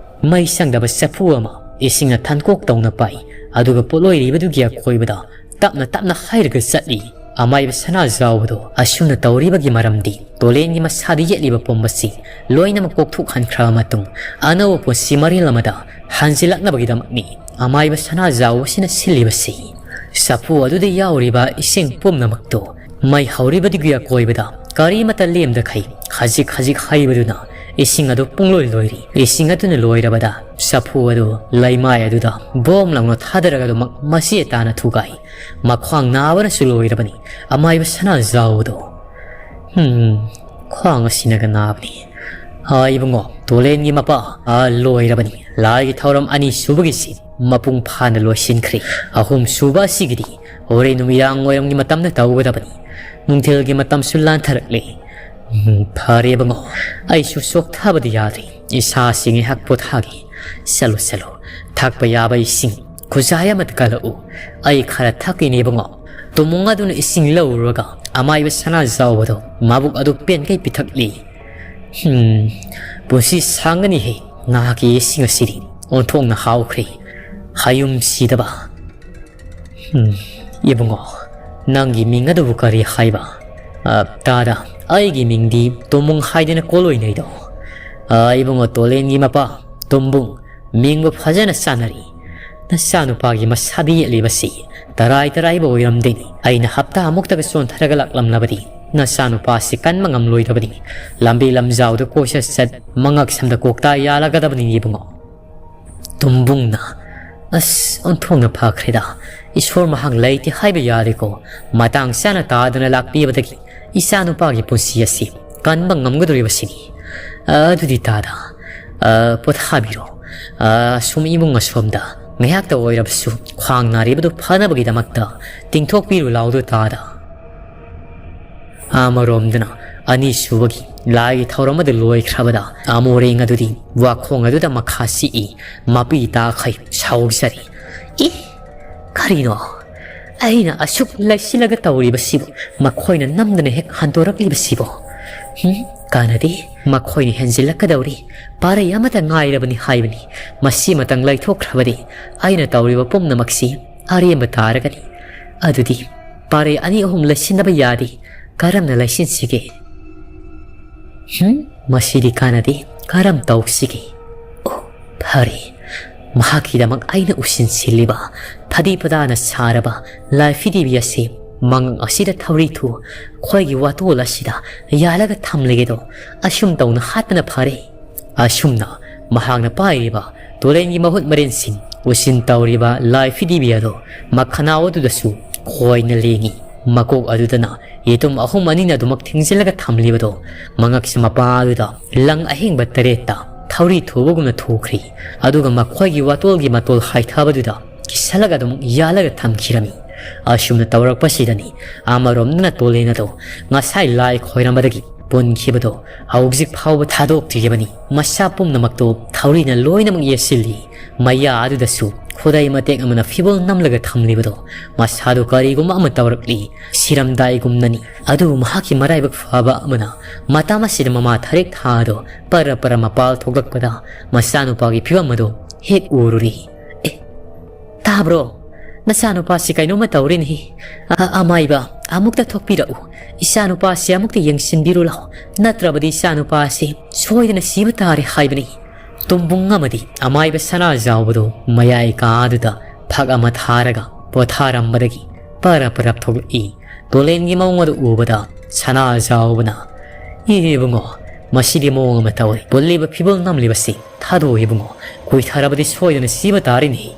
ꯃꯩ ꯆꯪꯗꯕ ꯆꯐꯨ ꯑꯃ ꯏꯁꯤꯡꯅ ꯊꯟꯀꯣꯛ ꯇꯧꯅ ꯄꯥꯏ꯫ ꯑꯗꯨꯒ ꯄꯣꯠꯂꯣꯏꯔꯤꯕꯗꯨꯒꯤ ꯑꯀꯣꯏꯕꯗ ꯇꯞꯅ ꯇꯞꯅ ꯍꯥꯏꯔꯒ ꯆꯠꯂꯤ꯫ ꯑꯃꯥꯏꯕ ꯁꯅꯥꯖꯥꯎꯕꯗꯣ ꯑꯁꯨꯝꯅ ꯇꯧꯔꯤꯕꯒꯤ ꯃꯔꯝꯗꯤ ꯇꯣꯂꯦꯟꯒꯤ ꯃꯁꯥꯗ ꯌꯦꯠꯂꯤꯕ ꯄꯣꯝꯕꯁꯤ ꯂꯣꯏꯅꯃꯛ ꯀꯣꯛꯊꯣꯛꯍꯟꯈ꯭ꯔꯕ ꯃꯇꯨꯡ ꯑꯅꯧꯕ ꯄꯨꯟꯁꯤ ꯃꯔꯦꯜ ꯑꯃꯗ ꯍꯟꯖꯤꯜꯂꯛꯅꯕꯒꯤꯗꯃꯛꯅꯤ ꯑꯃꯥꯏꯕ ꯁꯅꯥꯖꯥꯎꯕꯁꯤꯅ ꯁꯤꯜꯂꯤꯕꯁꯤ꯫ ꯆꯐꯨ ꯑꯗꯨꯗ ꯌꯥꯎꯔꯤꯕ ꯏꯁꯤꯡ ꯄꯨꯝꯅꯃꯛꯇꯨ ꯃꯩ ꯍꯧꯔꯤꯕꯗꯨꯒꯤ ꯑꯀꯣꯏꯕꯗ ꯀꯔꯤꯃꯠꯇ ꯂꯦꯝꯗꯈꯩ ꯈꯖꯤꯛ ꯈꯖꯤꯛ ꯍꯩꯕꯗꯨꯅ ꯏꯁꯤꯡ ꯑꯗꯨ ꯄꯨꯡꯂꯣꯏ ꯂꯣꯏꯔꯤ꯫ ꯏꯁꯤꯡ ꯑꯗꯨꯅ ꯂꯣꯏꯔꯕꯗ ꯆꯐꯨ ꯑꯗꯨ ꯂꯩꯃꯥꯏ ꯑꯗꯨꯗ ꯕꯣꯝ ꯂꯥꯎꯅ ꯊꯥꯗꯔꯒ ꯑꯗꯨꯃꯛ ꯃꯆꯦ ꯇꯥꯅ ꯊꯨꯒꯥꯏ꯫ ꯃꯈ꯭ꯋꯥꯡ ꯅꯥꯕꯅꯁꯨ ꯂꯣꯏꯔꯕꯅꯤ ꯑꯃꯥꯏꯕ ꯁꯅꯥꯖꯥꯎꯕꯗꯣ꯫ ꯍꯝ, ꯈ꯭ꯋꯥꯡ ꯑꯁꯤꯅꯒ ꯅꯥꯕꯅꯤ꯫ ꯑꯥ, ꯏꯕꯨꯡꯉꯣ, ꯇꯣꯂꯦꯟꯒꯤ ꯃꯄꯥ, ꯑꯥ, ꯂꯣꯏꯔꯕꯅꯤ꯫ ꯂꯥꯏꯒꯤ ꯊꯧꯔꯝ ꯑꯅꯤ ꯁꯨꯕꯒꯤꯁꯤ ꯃꯄꯨꯡ ꯐꯥꯅ ꯂꯣꯏꯁꯤꯟꯈ꯭ꯔꯦ꯫ ꯑꯍꯨꯝ ꯁꯨꯕ ꯑꯁꯤꯒꯤꯗꯤ ꯍꯣꯔꯦꯟ ꯅꯨꯃꯤꯗꯥꯡ ꯋꯥꯏꯔꯝꯒꯤ ꯃꯇꯝꯗ ꯇꯧꯒꯗꯕꯅꯤ꯫ ꯅꯨꯡꯊꯤꯜꯒꯤ ꯃꯇꯝꯁꯨ ꯂꯥꯟꯊꯔꯛꯂꯦ꯫ ꯎꯝ, ꯐꯔꯦ ꯏꯕꯨꯡꯉꯣ, ꯑꯩꯁꯨ ꯆꯣꯛꯊꯕꯗꯤ ꯌꯥꯗ꯭ꯔꯤ꯫ ꯏꯁꯥꯁꯤ ꯉꯥꯏꯍꯥꯛ ꯄꯣꯊꯥꯒꯦ꯫ ꯆꯠꯂꯣ, ꯆꯠꯂꯣ, ꯊꯛꯄ ꯌꯥꯕ ꯏꯁꯤꯡ ꯈꯨꯖꯥꯏ ꯑꯃꯗ ꯀꯜꯂꯛꯎ꯫ ꯑꯩ ꯈꯔ ꯊꯛꯀꯦꯅꯦ ꯏꯕꯨꯡꯉꯣ꯫ ꯇꯨꯃꯨꯡ ꯑꯗꯨꯅ ꯏꯁꯤꯡ ꯂꯧꯔꯨꯔꯒ ꯑꯃꯥꯏꯕ ꯁꯅꯥꯖꯥꯎꯕꯗꯣ ꯃꯕꯨꯛ ꯑꯗꯨ ꯄꯦꯟꯈꯩ ꯄꯤꯊꯛꯂꯤ꯫ ꯍꯝ, ꯄꯨꯟꯁꯤ ꯁꯥꯡꯒꯅꯤꯍꯦ ꯅꯍꯥꯛꯀꯤ ꯏꯁꯤꯡ ꯑꯁꯤꯗꯤ꯫ ꯑꯣꯟꯊꯣꯛꯅ ꯍꯥꯎꯈ꯭ꯔꯦ꯫ ꯍꯌꯨꯝ ꯁꯤꯗꯕ꯫ ꯍꯝ, ꯏꯕꯨꯡꯉꯣ, ꯅꯪꯒꯤ ꯃꯤꯡ ꯑꯗꯨꯕꯨ ꯀꯔꯤ ꯍꯥꯏꯕ? ꯑ, ꯇꯥꯗ, ꯑꯩꯒꯤ ꯃꯤꯡꯗꯤ ꯇꯣꯃꯨꯡ ꯍꯥꯏꯗꯅ ꯀꯣꯂꯣꯏꯅꯩꯗꯣ꯫ ꯑ, ꯏꯕꯨꯡꯉꯣ ꯇꯣꯂꯦꯟꯒꯤ ꯃꯄꯥ, ꯇꯣꯝꯕꯨꯡ, ꯃꯤꯡꯕꯨ ꯐꯖꯅ ꯆꯥꯟꯅꯔꯤ꯫ "ꯅꯆꯥꯅꯨꯄꯥꯒꯤ ꯃꯁꯥꯗ ꯌꯦꯠꯂꯤꯕꯁꯤ ꯇꯔꯥꯏ ꯇꯔꯥꯏꯕ ꯑꯣꯏꯔꯝꯗꯦꯅꯤ꯫ ꯑꯩꯅ ꯍꯞꯇꯥ ꯑꯃꯨꯛꯇꯒ ꯆꯣꯟꯊꯔꯒ ꯂꯥꯛꯂꯝꯂꯕꯗꯤ ꯅꯆꯥꯅꯨꯄꯥꯁꯤ ꯀꯟꯕ ꯉꯝꯂꯣꯏꯗꯕꯅꯤ꯫ ꯂꯝꯕꯤ ꯂꯝꯖꯥꯎꯗ ꯀꯣꯏꯆꯠ ꯆꯠ ꯃꯉꯛ ꯁꯝꯗ ꯀꯣꯛꯇꯥ ꯌꯥꯜꯂꯒꯗꯕꯅꯤ ꯏꯕꯨꯡꯉꯣ꯫" ꯇꯨꯝꯕꯨꯡꯅ, "ꯑꯁ, ꯑꯣꯟꯊꯣꯛꯅ ꯐꯈ꯭ꯔꯦꯗ꯫ ꯏꯁꯣꯔ ꯃꯍꯥꯛ ꯂꯩꯇꯦ ꯍꯥꯏꯕ ꯌꯥꯔꯦꯀꯣ꯫ ꯃꯇꯥꯡ ꯆꯥꯅ ꯇꯥꯗꯨꯅ ꯂꯥꯛꯄꯤꯕꯗꯒꯤ ꯏꯆꯥꯅꯨꯄꯥꯒꯤ ꯄꯨꯟꯁꯤ ꯑꯁꯤ ꯀꯟꯕ ꯉꯝꯒꯗꯧꯔꯤꯕꯁꯤꯅꯤ꯫ ꯑꯗꯨꯗꯤ ꯇꯥꯗ, ꯑ, ꯄꯣꯊꯥꯕꯤꯔꯣ꯫ ꯑ, ꯁꯨꯝ ꯏꯃꯨꯡ ꯑꯁꯣꯝꯗ ꯉꯥꯏꯍꯥꯛꯇ ꯑꯣꯏꯔꯕꯁꯨ ꯈ꯭ꯋꯥꯡ ꯅꯥꯔꯤꯕꯗꯨ ꯐꯅꯕꯒꯤꯗꯃꯛꯇ ꯇꯤꯡꯊꯣꯛꯄꯤꯔꯨ ꯂꯥꯎꯗꯣ ꯇꯥꯗ꯫" ꯑꯃꯔꯣꯝꯗꯅ ꯑꯅꯤꯁꯨꯕꯒꯤ ꯂꯥꯏꯒꯤ ꯊꯧꯔꯝ ꯑꯗꯨ ꯂꯣꯏꯈ꯭ꯔꯕꯗ ꯑꯃꯣꯔꯦꯡ ꯑꯗꯨꯗꯤ ꯋꯥꯈꯣꯡ ꯑꯗꯨꯗ ꯃꯈꯥ ꯆꯤꯛꯏ, ꯃꯄꯤ ꯇꯥꯈꯩ ꯁꯥꯎꯖꯔꯤ꯫ "ꯏ! ꯀꯔꯤꯅꯣ? ꯑꯩꯅ ꯑꯁꯨꯛ ꯂꯩꯁꯤꯜꯂꯒ ꯇꯧꯔꯤꯕꯁꯤꯕꯨ ꯃꯈꯣꯏꯅ ꯅꯝꯗꯅ ꯍꯦꯛ ꯍꯟꯗꯣꯔꯛꯂꯤꯕꯁꯤꯕꯣ? ꯍꯨꯝ, ꯀꯥꯟꯅꯗꯦ꯫ ꯃꯈꯣꯏꯅ ꯍꯦꯟꯖꯤꯜꯂꯛꯀꯗꯧꯔꯤ꯫ ꯄꯥꯔꯩ ꯑꯃꯇ ꯉꯥꯏꯔꯕꯅꯤ ꯍꯥꯏꯕꯅꯤ꯫ ꯃꯁꯤꯃꯇꯪ ꯂꯩꯊꯣꯛꯈ꯭ꯔꯕꯗꯤ ꯑꯩꯅ ꯇꯧꯔꯤꯕ ꯄꯨꯝꯅꯃꯛꯁꯤ ꯑꯔꯦꯝꯕ ꯇꯥꯔꯒꯅꯤ꯫ ꯑꯗꯨꯗꯤ ꯄꯥꯔꯩ ꯑꯅꯤ ꯑꯍꯨꯝ ꯂꯩꯁꯤꯟꯅꯕ ꯌꯥꯗꯦ꯫ ꯀꯔꯝꯅ ꯂꯩꯁꯤꯟꯁꯤꯒꯦ? ꯍꯨꯝ, ꯃꯁꯤꯗꯤ ꯀꯥꯟꯅꯗꯦ꯫ ꯀꯔꯝ ꯇꯧꯁꯤꯒꯦ? ꯑꯣ, ꯐꯔꯦ꯫ ꯃꯍꯥꯛꯀꯤꯗꯃꯛ ꯑꯩꯅ ꯎꯁꯤꯟꯁꯤꯜꯂꯤꯕ ꯐꯗꯤ ꯐꯗꯥꯅ ꯁꯥꯔꯕ ꯂꯥꯏ ꯐꯤꯗꯤꯕꯤ ꯑꯁꯤ ꯃꯉꯛ ꯑꯁꯤꯗ ꯊꯧꯔꯤ ꯊꯨ, ꯈꯣꯏꯒꯤ ꯋꯥꯇꯣꯜ ꯑꯁꯤꯗ ꯌꯥꯜꯂꯒ ꯊꯝꯂꯒꯦꯗꯣ꯫ ꯑꯁꯨꯝ ꯇꯧꯅ ꯍꯥꯠꯄꯅ ꯐꯔꯦ꯫" ꯑꯁꯨꯝꯅ ꯃꯍꯥꯛꯅ ꯄꯥꯏꯔꯤꯕ ꯇꯨꯔꯦꯟꯒꯤ ꯃꯍꯨꯠ ꯃꯔꯦꯟꯁꯤꯡ ꯎꯁꯤꯟ ꯇꯧꯔꯤꯕ ꯂꯥꯏ ꯐꯤꯗꯤꯕꯤ ꯑꯗꯣ ꯃꯈꯅꯥꯎ ꯑꯗꯨꯗꯁꯨ ꯈꯣꯏꯅ ꯂꯦꯡꯉꯤ꯫ ꯃꯀꯣꯛ ꯑꯗꯨꯗꯅ ꯌꯦꯇꯨꯝ ꯑꯍꯨꯝ ꯑꯅꯤꯅ ꯑꯗꯨꯃꯛ ꯊꯤꯡꯖꯤꯜꯂꯒ ꯊꯝꯂꯤꯕꯗꯣ ꯃꯉꯛꯁꯤ ꯃꯄꯥ ꯑꯗꯨꯗ ꯂꯪ ꯑꯍꯤꯡꯕ ꯇꯔꯦꯠꯇ ꯊꯧꯔꯤ ꯊꯨꯕꯒꯨꯝꯅ ꯊꯨꯈ꯭ꯔꯤ꯫ ꯑꯗꯨꯒ ꯃꯈꯣꯏꯒꯤ ꯋꯥꯇꯣꯜꯒꯤ ꯃꯇꯣꯜ ꯍꯥꯏꯊꯕꯗꯨꯗ ꯀꯤꯁꯜꯂꯒ ꯑꯗꯨꯃꯛ ꯌꯥꯜꯂꯒ ꯊꯝꯈꯤꯔꯝꯃꯤ꯫ ꯑꯁꯨꯝꯅ ꯇꯧꯔꯛꯄꯁꯤꯗꯅꯤ ꯑꯃꯔꯣꯝꯗꯅ ꯇꯣꯂꯦꯟ ꯑꯗꯣ ꯉꯁꯥꯏ ꯂꯥꯏ ꯈꯣꯏꯔꯝꯕꯗꯒꯤ ꯄꯨꯟꯈꯤꯕꯗꯣ ꯍꯧꯖꯤꯛ ꯐꯥꯎꯕ ꯊꯥꯗꯣꯛꯇ꯭ꯔꯤꯕꯅꯤ꯫ ꯃꯁꯥ ꯄꯨꯝꯅꯃꯛꯇꯣ ꯊꯧꯔꯤꯅ ꯂꯣꯏꯅꯃꯛ ꯌꯦꯠꯁꯤꯜꯂꯤ꯫ ꯃꯌꯥ ꯑꯗꯨꯗꯁꯨ ꯈꯨꯗꯩ ꯃꯇꯦꯛ ꯑꯃꯅ ꯐꯤꯕꯣꯜ ꯅꯝꯂꯒ ꯊꯝꯂꯤꯕꯗꯣ ꯃꯁꯥꯗꯣ ꯀꯔꯤꯒꯨꯝꯕ ꯑꯃ ꯇꯧꯔꯛꯂꯤ꯫ ꯁꯤꯔꯝꯗꯥꯏꯒꯨꯝꯅꯅꯤ꯫ ꯑꯗꯨꯕꯨ ꯃꯍꯥꯛꯀꯤ ꯃꯔꯥꯏꯕꯛ ꯐꯕ ꯑꯃꯅ ꯃꯇꯝ ꯑꯁꯤꯗ ꯃꯃꯥ ꯊꯔꯦꯛ ꯊꯥꯗꯣ ꯄꯔ ꯄꯔ ꯃꯄꯥꯜ ꯊꯣꯛꯂꯛꯄꯗ ꯃꯆꯥꯅꯨꯄꯥꯒꯤ ꯐꯤꯕꯝ ꯑꯗꯣ ꯍꯦꯛ ꯎꯔꯨꯔꯤ꯫ "ꯑꯦ, ꯇꯥꯕ꯭ꯔꯣ? ꯅꯆꯥꯅꯨꯄꯥꯁꯤ ꯀꯩꯅꯣꯝꯃ ꯇꯧꯔꯦꯅꯦꯍꯦ꯫ ꯑ-, ꯑꯃꯥꯏꯕ, ꯑꯃꯨꯛꯇ ꯊꯣꯛꯄꯤꯔꯛꯎ꯫ ꯏꯆꯥꯅꯨꯄꯥꯁꯤ ꯑꯃꯨꯛꯇ ꯌꯦꯡꯁꯤꯟꯕꯤꯔꯨ ꯂꯥꯎ꯫ ꯅꯠꯇ꯭ꯔꯕꯗꯤ ꯏꯆꯥꯅꯨꯄꯥꯁꯤ ꯁꯣꯏꯗꯅ ꯁꯤꯕ ꯇꯥꯔꯦ ꯍꯥꯏꯕꯅꯤ꯫" ꯇꯨꯝꯕꯨꯡ ꯑꯃꯗꯤ ꯑꯃꯥꯏꯕ ꯁꯅꯥꯖꯥꯎꯕꯗꯨ ꯃꯌꯥꯏ ꯀꯥꯗꯨꯗ ꯐꯛ ꯑꯃ ꯊꯥꯔꯒ ꯄꯣꯊꯥꯔꯝꯕꯗꯒꯤ ꯄꯔꯞ ꯄꯔꯞ ꯊꯣꯛꯂꯛꯏ꯫ ꯇꯣꯂꯦꯟꯒꯤ ꯃꯑꯣꯡ ꯑꯗꯨ ꯎꯕꯗ ꯁꯅꯥꯖꯥꯎꯕꯅ, "ꯏꯕꯨꯡꯉꯣ, ꯃꯁꯤꯗꯤ ꯃꯑꯣꯡ ꯑꯃ ꯇꯧꯔꯦ꯫ ꯄꯨꯜꯂꯤꯕ ꯐꯤꯕꯝ ꯅꯝꯂꯤꯕꯁꯤ ꯊꯥꯗꯣꯛꯑꯣ ꯏꯕꯨꯡꯉꯣ꯫ ꯀꯨꯏꯊꯔꯕꯗꯤ ꯁꯣꯏꯗꯅ ꯁꯤꯕ ꯇꯥꯔꯤꯅꯤ"꯫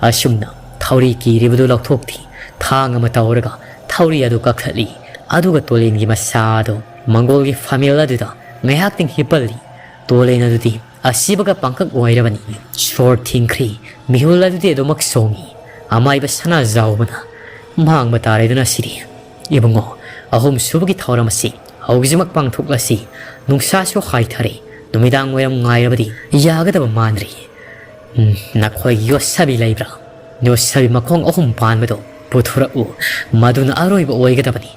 ꯑꯁꯨꯝꯅ ꯊꯧꯔꯤ ꯀꯤꯔꯤꯕꯗꯨ ꯂꯧꯊꯣꯛꯈꯤ꯫ ꯊꯥꯡ ꯑꯃ ꯇꯧꯔꯒ ꯊꯧꯔꯤ ꯑꯗꯨ ꯀꯛꯊꯠꯂꯤ꯫ ꯑꯗꯨꯒ ꯇꯣꯂꯦꯟꯒꯤ ꯃꯁꯥ ꯑꯗꯨ ꯃꯪꯒꯣꯜꯒꯤ ꯐꯝꯃꯦꯜ ꯑꯗꯨꯗ ꯉꯥꯏꯍꯥꯛꯇꯪ ꯍꯤꯞꯄꯜꯂꯤ꯫ ꯇꯣꯂꯦꯟ ꯑꯗꯨꯗꯤ ꯑꯁꯤꯕꯒ ꯄꯥꯡꯀꯛ ꯑꯣꯏꯔꯕꯅꯤ꯫ ꯁꯣꯔ ꯊꯤꯡꯈ꯭ꯔꯤ꯫ ꯃꯤꯍꯨꯜ ꯑꯗꯨꯗꯤ ꯑꯗꯨꯃꯛ ꯁꯣꯡꯉꯤ꯫ ꯑꯃꯥꯏꯕ ꯁꯅꯥꯖꯥꯎꯕꯅ, "ꯃꯥꯡꯕ ꯇꯥꯔꯦꯗꯅ ꯁꯤꯗꯤ꯫ ꯏꯕꯨꯡꯉꯣ, ꯑꯍꯨꯝ ꯁꯨꯕꯒꯤ ꯊꯧꯔꯝ ꯑꯁꯤ ꯍꯧꯖꯤꯛꯃꯛ ꯄꯥꯡꯊꯣꯛꯂꯁꯤ꯫ ꯅꯨꯡꯁꯥꯁꯨ ꯍꯥꯏꯊꯔꯦ꯫ ꯅꯨꯃꯤꯗꯥꯡ ꯋꯥꯏꯔꯝ ꯉꯥꯏꯔꯕꯗꯤ ꯌꯥꯒꯗꯕ ꯃꯥꯟꯗ꯭ꯔꯤ꯫ ꯎꯝ, ꯅꯈꯣꯏꯒꯤ ꯌꯣꯠꯁꯕꯤ ꯂꯩꯕ꯭ꯔꯥ? ꯌꯣꯠꯁꯕꯤ ꯃꯈꯣꯡ ꯑꯍꯨꯝ ꯄꯥꯟꯕꯗꯣ ꯄꯨꯊꯣꯔꯛꯎ꯫ ꯃꯗꯨꯅ ꯑꯔꯣꯏꯕ ꯑꯣꯏꯒꯗꯕꯅꯤ꯫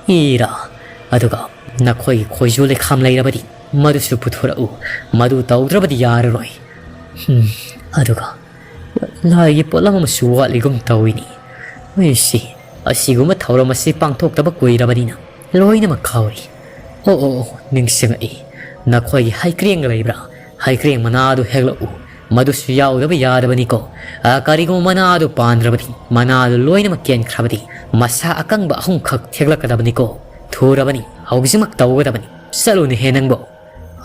ꯏꯔꯥ, ꯑꯗꯨꯒ ꯅꯈꯣꯏꯒꯤ ꯈꯣꯏꯖꯨ ꯂꯩꯈꯥꯝ ꯂꯩꯔꯕꯗꯤ ꯃꯗꯨꯁꯨ ꯄꯨꯊꯣꯔꯛꯎ꯫ ꯃꯗꯨ ꯇꯧꯗ꯭ꯔꯕꯗꯤ ꯌꯥꯔꯔꯣꯏ꯫ ꯎꯝ, ꯑꯗꯨꯒ ꯂꯥꯏꯒꯤ ꯄꯣꯠꯂꯝ ꯑꯃꯁꯨ ꯋꯥꯠꯂꯤꯒꯨꯝ ꯇꯧꯏꯅꯤ꯫ ꯑꯩꯁꯤ ꯑꯁꯤꯒꯨꯝꯕ ꯊꯧꯔꯝ ꯑꯁꯤ ꯄꯥꯡꯊꯣꯛꯇꯕ ꯀꯨꯏꯔꯕꯅꯤꯅ ꯂꯣꯏꯅꯃꯛ ꯀꯥꯎꯔꯤ꯫ ꯑꯣ, ꯑꯣ, ꯑꯣ, ꯅꯤꯡꯁꯤꯡꯉꯛꯏ꯫ ꯅꯈꯣꯏꯒꯤ ꯍꯩꯀ꯭ꯔꯦꯡ ꯂꯩꯕ꯭ꯔꯥ? ꯍꯩꯀ꯭ꯔꯦꯡ ꯃꯅꯥ ꯑꯗꯨ ꯍꯦꯛꯂꯛꯎ꯫ ꯃꯗꯨꯁꯨ ꯌꯥꯎꯗꯕ ꯌꯥꯗꯕꯅꯤꯀꯣ꯫ ꯑ, ꯀꯔꯤꯒꯨꯝꯕ ꯃꯅꯥ ꯑꯗꯨ ꯄꯥꯟꯗ꯭ꯔꯕꯗꯤ, ꯃꯅꯥ ꯑꯗꯨ ꯂꯣꯏꯅꯃꯛ ꯀꯦꯟꯈ꯭ꯔꯕꯗꯤ, ꯃꯁꯥ ꯑꯀꯪꯕ ꯑꯍꯨꯝꯈꯛ ꯊꯦꯛꯂꯛꯀꯗꯕꯅꯤꯀꯣ꯫ ꯊꯨꯔꯕꯅꯤ, ꯍꯧꯖꯤꯛꯃꯛ ꯇꯧꯒꯗꯕꯅꯤ꯫ ꯆꯠꯂꯨꯅꯦꯍꯦ ꯅꯪꯕꯣ꯫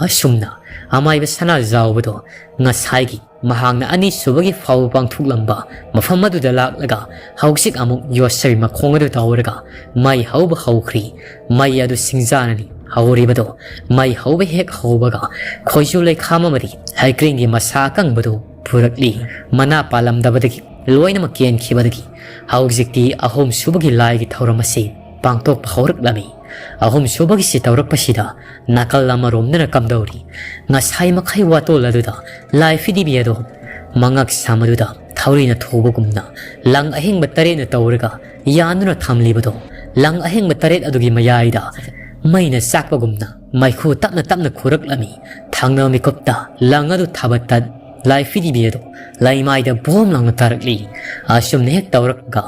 ꯑꯁꯨꯝꯅ ꯑꯃꯥꯏꯕ ꯁꯅꯥꯖꯥꯎꯕꯗꯣ ꯉꯁꯥꯏꯒꯤ ꯃꯍꯥꯛꯅ ꯑꯅꯤꯁꯨꯕꯒꯤ ꯐꯥꯎꯕ ꯄꯥꯡꯊꯣꯛꯂꯝꯕ ꯃꯐꯝ ꯑꯗꯨꯗ ꯂꯥꯛꯂꯒ ꯍꯧꯖꯤꯛ ꯑꯃꯨꯛ ꯌꯣꯠꯁꯕꯤ ꯃꯈꯣꯡ ꯑꯗꯨ ꯇꯧꯔꯒ ꯃꯩ ꯍꯧꯕ ꯍꯧꯈ꯭ꯔꯤ꯫ ꯃꯩ ꯑꯗꯨ ꯁꯤꯡꯖꯥꯅꯅꯤ ꯍꯧꯔꯤꯕꯗꯣ꯫ ꯃꯩ ꯍꯧꯕ ꯍꯦꯛ ꯍꯧꯕꯒ ꯈꯣꯏꯖꯨ ꯂꯩꯈꯥꯝ ꯑꯃꯗꯤ ꯍꯩꯀ꯭ꯔꯦꯡꯒꯤ ꯃꯁꯥ ꯑꯀꯪꯕꯗꯨ ꯄꯨꯔꯛꯂꯤ꯫ ꯃꯅꯥ ꯄꯥꯜꯂꯝꯗꯕꯗꯒꯤ ꯂꯣꯏꯅꯃꯛ ꯀꯦꯟꯈꯤꯕꯗꯒꯤ ꯍꯧꯖꯤꯛꯇꯤ ꯑꯍꯨꯝ ꯁꯨꯕꯒꯤ ꯂꯥꯏꯒꯤ ꯊꯧꯔꯝ ꯑꯁꯤ ꯄꯥꯡꯊꯣꯛꯄ ꯍꯧꯔꯛꯂꯝꯃꯤ꯫ ꯑꯍꯨꯝ ꯁꯨꯕꯒꯤꯁꯤ ꯇꯧꯔꯛꯄꯁꯤꯗ ꯅꯥꯀꯜ ꯑꯃꯔꯣꯝꯗꯅ ꯀꯝꯗꯧꯔꯤ? ꯉꯁꯥꯏ ꯃꯈꯩ ꯋꯥꯇꯣꯜ ꯑꯗꯨꯗ ꯂꯥꯏ ꯐꯤꯗꯤꯕꯤ ꯑꯗꯣ ꯃꯉꯛ ꯁꯝ ꯑꯗꯨꯗ ꯊꯧꯔꯤꯅ ꯊꯨꯕꯒꯨꯝꯅ ꯂꯪ ꯑꯍꯤꯡꯕ ꯇꯔꯦꯠꯅ ꯇꯧꯔꯒ ꯌꯥꯟꯗꯨꯅ ꯊꯝꯂꯤꯕꯗꯣ, ꯂꯪ ꯑꯍꯤꯡꯕ ꯇꯔꯦꯠ ꯑꯗꯨꯒꯤ ꯃꯌꯥꯏꯗ ꯃꯩꯅ ꯆꯥꯛꯄꯒꯨꯝꯅ ꯃꯩꯈꯨ ꯇꯞꯅ ꯇꯞꯅ ꯈꯨꯔꯛꯂꯝꯃꯤ꯫ ꯊꯪꯅꯕ ꯃꯤꯀꯨꯞꯇ ꯂꯪ ꯑꯗꯨ ꯊꯥꯕꯠꯇ ꯂꯥꯏ ꯐꯤꯗꯤꯕꯤ ꯑꯗꯨ ꯂꯩꯃꯥꯏꯗ ꯕꯣꯝ ꯂꯥꯎꯅ ꯇꯥꯔꯛꯂꯤ꯫ ꯑꯁꯨꯝꯅ ꯍꯦꯛ ꯇꯧꯔꯛꯄꯒ,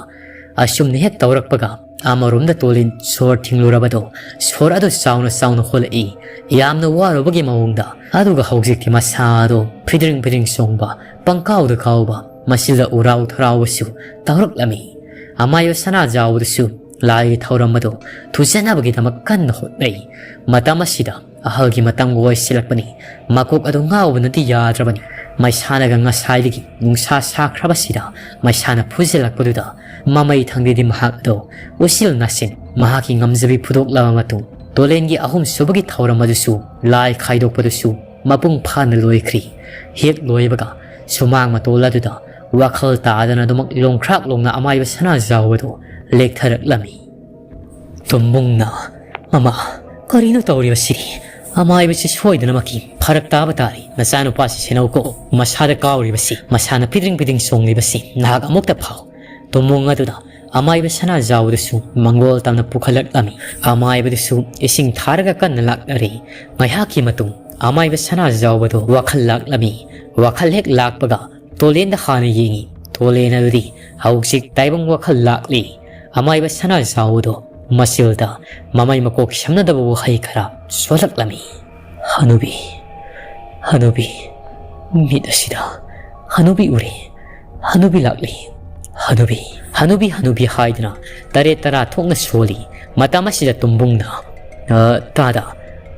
ꯑꯁꯨꯝꯅ ꯍꯦꯛ ꯇꯧꯔꯛꯄꯒ ꯑꯃꯔꯣꯝꯗ ꯇꯣꯂꯤꯟ ꯁꯣꯔ ꯊꯤꯡꯂꯨꯔꯕꯗꯣ, ꯁꯣꯔ ꯑꯗꯨ ꯆꯥꯎꯅ ꯆꯥꯎꯅ ꯍꯣꯜꯂꯛꯏ, ꯌꯥꯝꯅ ꯋꯥꯔꯨꯕꯒꯤ ꯃꯑꯣꯡꯗ꯫ ꯑꯗꯨꯒ ꯍꯧꯖꯤꯛꯇꯤ ꯃꯁꯥ ꯑꯗꯣ ꯐꯤꯗ꯭ꯔꯤꯡ ꯐꯤꯗ꯭ꯔꯤꯡ ꯆꯣꯡꯕ, ꯄꯪꯀꯥꯎꯗ ꯀꯥꯎꯕ, ꯃꯁꯤꯗ ꯎꯔꯥꯎ ꯊꯔꯥꯎꯕꯁꯨ ꯇꯧꯔꯛꯂꯝꯃꯤ꯫ ꯑꯃꯥꯏꯕ ꯁꯅꯥꯖꯥꯎꯕꯗꯨꯁꯨ ꯂꯥꯏꯒꯤ ꯊꯧꯔꯝ ꯑꯗꯨ ꯊꯨꯖꯅꯕꯒꯤꯗꯃꯛ ꯀꯟꯅ ꯍꯣꯠꯅꯩ꯫ ꯃꯇꯝ ꯑꯁꯤꯗ ꯑꯍꯜꯒꯤ ꯃꯇꯝꯒ ꯑꯣꯏꯁꯤꯜꯂꯛꯄꯅꯤ꯫ ꯃꯀꯣꯛ ꯑꯗꯨ ꯉꯥꯎꯕꯅꯗꯤ ꯌꯥꯗ꯭ꯔꯕꯅꯤ꯫ ꯃꯩꯁꯥꯅꯒ ꯉꯁꯥꯏꯗꯒꯤ ꯅꯨꯡꯁꯥ ꯁꯥꯈ꯭ꯔꯕꯁꯤꯗ ꯃꯩꯁꯥꯅ ꯐꯨꯖꯤꯜꯂꯛꯄꯗꯨꯗ ꯃꯃꯩ ꯊꯪꯗꯦꯗꯤ ꯃꯍꯥꯛ ꯑꯗꯨ ꯎꯆꯤꯜ ꯅꯥꯆꯤꯟ ꯃꯍꯥꯛꯀꯤ ꯉꯝꯖꯕꯤ ꯐꯨꯗꯣꯛꯂꯕ ꯃꯇꯨꯡ, ꯇꯣꯂꯦꯟꯒꯤ ꯑꯍꯨꯝꯁꯨꯕꯒꯤ ꯊꯧꯔꯝ ꯑꯗꯨꯁꯨ ꯂꯥꯏ ꯈꯥꯏꯗꯣꯛꯄꯗꯨꯁꯨ ꯃꯄꯨꯡ ꯐꯥꯅ ꯂꯣꯏꯈ꯭ꯔꯤ꯫ ꯍꯦꯛ ꯂꯣꯏꯕꯒ ꯁꯨꯃꯥꯡ ꯃꯇꯣꯜ ꯑꯗꯨꯗ ꯋꯥꯈꯜ ꯇꯥꯗꯅ ꯑꯗꯨꯃꯛ ꯂꯣꯡꯈ꯭ꯔꯥꯛ ꯂꯣꯡꯅ ꯑꯃꯥꯏꯕ ꯁꯅꯥꯖꯥꯎꯕꯗꯨ ꯂꯦꯛꯊꯔꯛꯂꯝꯃꯤ꯫ ꯇꯨꯝꯕꯨꯡꯅ, "ꯃꯃꯥ, ꯀꯔꯤꯅꯣ ꯇꯧꯔꯤꯕꯁꯤꯗꯤ? ꯑꯃꯥꯏꯕꯁꯤ ꯁꯣꯏꯗꯅꯃꯛꯀꯤ ꯐꯔꯛ ꯇꯥꯕ ꯇꯥꯔꯤ꯫ ꯅꯆꯥꯅꯨꯄꯥꯁꯤ ꯁꯦꯟꯅꯧꯀꯣ꯫ ꯃꯁꯥꯗ ꯀꯥꯎꯔꯤꯕꯁꯤ, ꯃꯁꯥꯅ ꯐꯤꯗ꯭ꯔꯤꯡ ꯐꯤꯗ꯭ꯔꯤꯡ ꯆꯣꯡꯂꯤꯕꯁꯤ ꯅꯍꯥꯛ ꯑꯃꯨꯛꯇ ꯐꯥꯎ꯫" ꯇꯨꯝꯕꯨꯡ ꯑꯗꯨꯗ ꯑꯃꯥꯏꯕ ꯁꯅꯥꯖꯥꯎꯕꯗꯨꯁꯨ ꯃꯪꯒꯣꯜ ꯇꯝꯅ ꯄꯨꯈꯠꯂꯛꯂꯝꯃꯤ꯫ ꯑꯃꯥꯏꯕꯗꯨꯁꯨ ꯏꯁꯤꯡ ꯊꯥꯔꯒ ꯀꯟꯅ ꯂꯥꯛꯅꯔꯤ꯫ ꯉꯥꯏꯍꯥꯛꯀꯤ ꯃꯇꯨꯡ ꯑꯃꯥꯏꯕ ꯁꯅꯥꯖꯥꯎꯕꯗꯨ ꯋꯥꯈꯜ ꯂꯥꯛꯂꯝꯃꯤ꯫ ꯋꯥꯈꯜ ꯍꯦꯛ ꯂꯥꯛꯄꯒ ꯇꯣꯂꯦꯟꯗ ꯍꯥꯟꯅ ꯌꯦꯡꯉꯤ꯫ ꯇꯣꯂꯦꯟ ꯑꯗꯨꯗꯤ ꯍꯧꯖꯤꯛ ꯇꯥꯏꯕꯪ ꯋꯥꯈꯜ ꯂꯥꯛꯂꯤ꯫ ꯑꯃꯥꯏꯕ ꯁꯅꯥꯖꯥꯎꯕꯗꯣ ꯃꯆꯤꯜꯗ ꯃꯃꯩ ꯃꯀꯣꯛ ꯁꯝꯅꯗꯕ ꯋꯥꯍꯩ ꯈꯔ ꯁꯣꯜꯂꯛꯂꯝꯃꯤ꯫ "ꯍꯅꯨꯕꯤ, ꯍꯅꯨꯕꯤ, ꯃꯤꯠ ꯑꯁꯤꯗ ꯍꯅꯨꯕꯤ ꯎꯔꯦ꯫ ꯍꯅꯨꯕꯤ ꯂꯥꯛꯂꯤ꯫ ꯍꯅꯨꯕꯤ, ꯍꯅꯨꯕꯤ, ꯍꯅꯨꯕꯤ" ꯍꯥꯏꯗꯨꯅ ꯇꯔꯦꯠ ꯇꯔꯥ ꯊꯣꯛꯅ ꯁꯣꯜꯂꯤ꯫ ꯃꯇꯝ ꯑꯁꯤꯗ ꯇꯨꯝꯕꯨꯡꯅ, "ꯑ, ꯇꯥꯗ,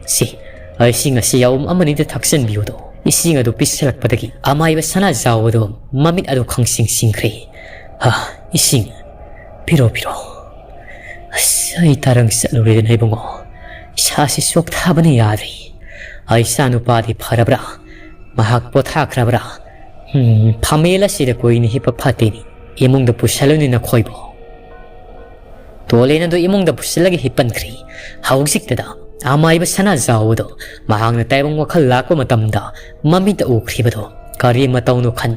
ꯁꯤ, ꯏꯁꯤꯡ ꯑꯁꯤ ꯌꯥꯎꯝ ꯑꯃꯅꯤꯗ ꯊꯛꯆꯟꯕꯤꯌꯨꯗꯣ꯫" ꯏꯁꯤꯡ ꯑꯗꯨ ꯄꯤꯁꯤꯜꯂꯛꯄꯗꯒꯤ ꯑꯃꯥꯏꯕ ꯁꯅꯥꯖꯥꯎꯕꯗꯣ ꯃꯃꯤꯠ ꯑꯗꯨ ꯈꯪꯁꯤꯡ ꯁꯤꯡꯈ꯭ꯔꯦ꯫ "ꯍꯥ, ꯏꯁꯤꯡ? ꯄꯤꯔꯣ, ꯄꯤꯔꯣ꯫ ꯑꯁ, ꯑꯩ ꯇꯥꯔꯪ ꯆꯠꯂꯨꯔꯦꯗꯅ ꯏꯕꯨꯡꯉꯣ꯫ ꯏꯁꯥꯁꯤ ꯆꯣꯛꯊꯥꯕꯅ ꯌꯥꯗ꯭ꯔꯦ꯫ ꯑꯩ ꯏꯆꯥꯅꯨꯄꯥꯗꯤ ꯐꯔꯕ꯭ꯔꯥ? ꯃꯍꯥꯛ ꯄꯣꯊꯥꯈ꯭ꯔꯕ꯭ꯔꯥ? ꯎꯝ, ꯐꯝꯃꯦꯜ ꯑꯁꯤꯗ ꯀꯨꯏꯅ ꯍꯤꯞꯄ ꯐꯠꯇꯦꯅꯦ꯫ ꯏꯃꯨꯡꯗ ꯄꯨꯁꯜꯂꯨꯅꯦ ꯅꯈꯣꯏꯕꯨ꯫" ꯇꯣꯂꯦꯟ ꯑꯗꯨ ꯏꯃꯨꯡꯗ ꯄꯨꯁꯤꯜꯂꯒ ꯍꯤꯞꯄꯟꯈ꯭ꯔꯦ꯫ ꯍꯧꯖꯤꯛꯇꯗ ꯑꯃꯥꯏꯕ ꯁꯅꯥꯖꯥꯎꯕꯗꯣ ꯃꯍꯥꯛꯅ ꯇꯥꯏꯕꯪ ꯋꯥꯈꯜ ꯂꯥꯛꯄ ꯃꯇꯝꯗ ꯃꯃꯤꯠꯇ ꯎꯈ꯭ꯔꯤꯕꯗꯣ ꯀꯔꯤ ꯃꯇꯧꯅꯣ ꯈꯟ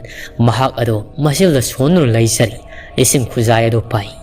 ꯃꯍꯥꯛ ꯑꯗꯨ ꯃꯆꯤꯜꯗ ꯁꯣꯟꯗꯨꯅ ꯂꯩꯖꯔꯤ꯫ ꯏꯁꯤꯡ ꯈꯨꯖꯥꯏ ꯑꯗꯨ ꯄꯥꯏ꯫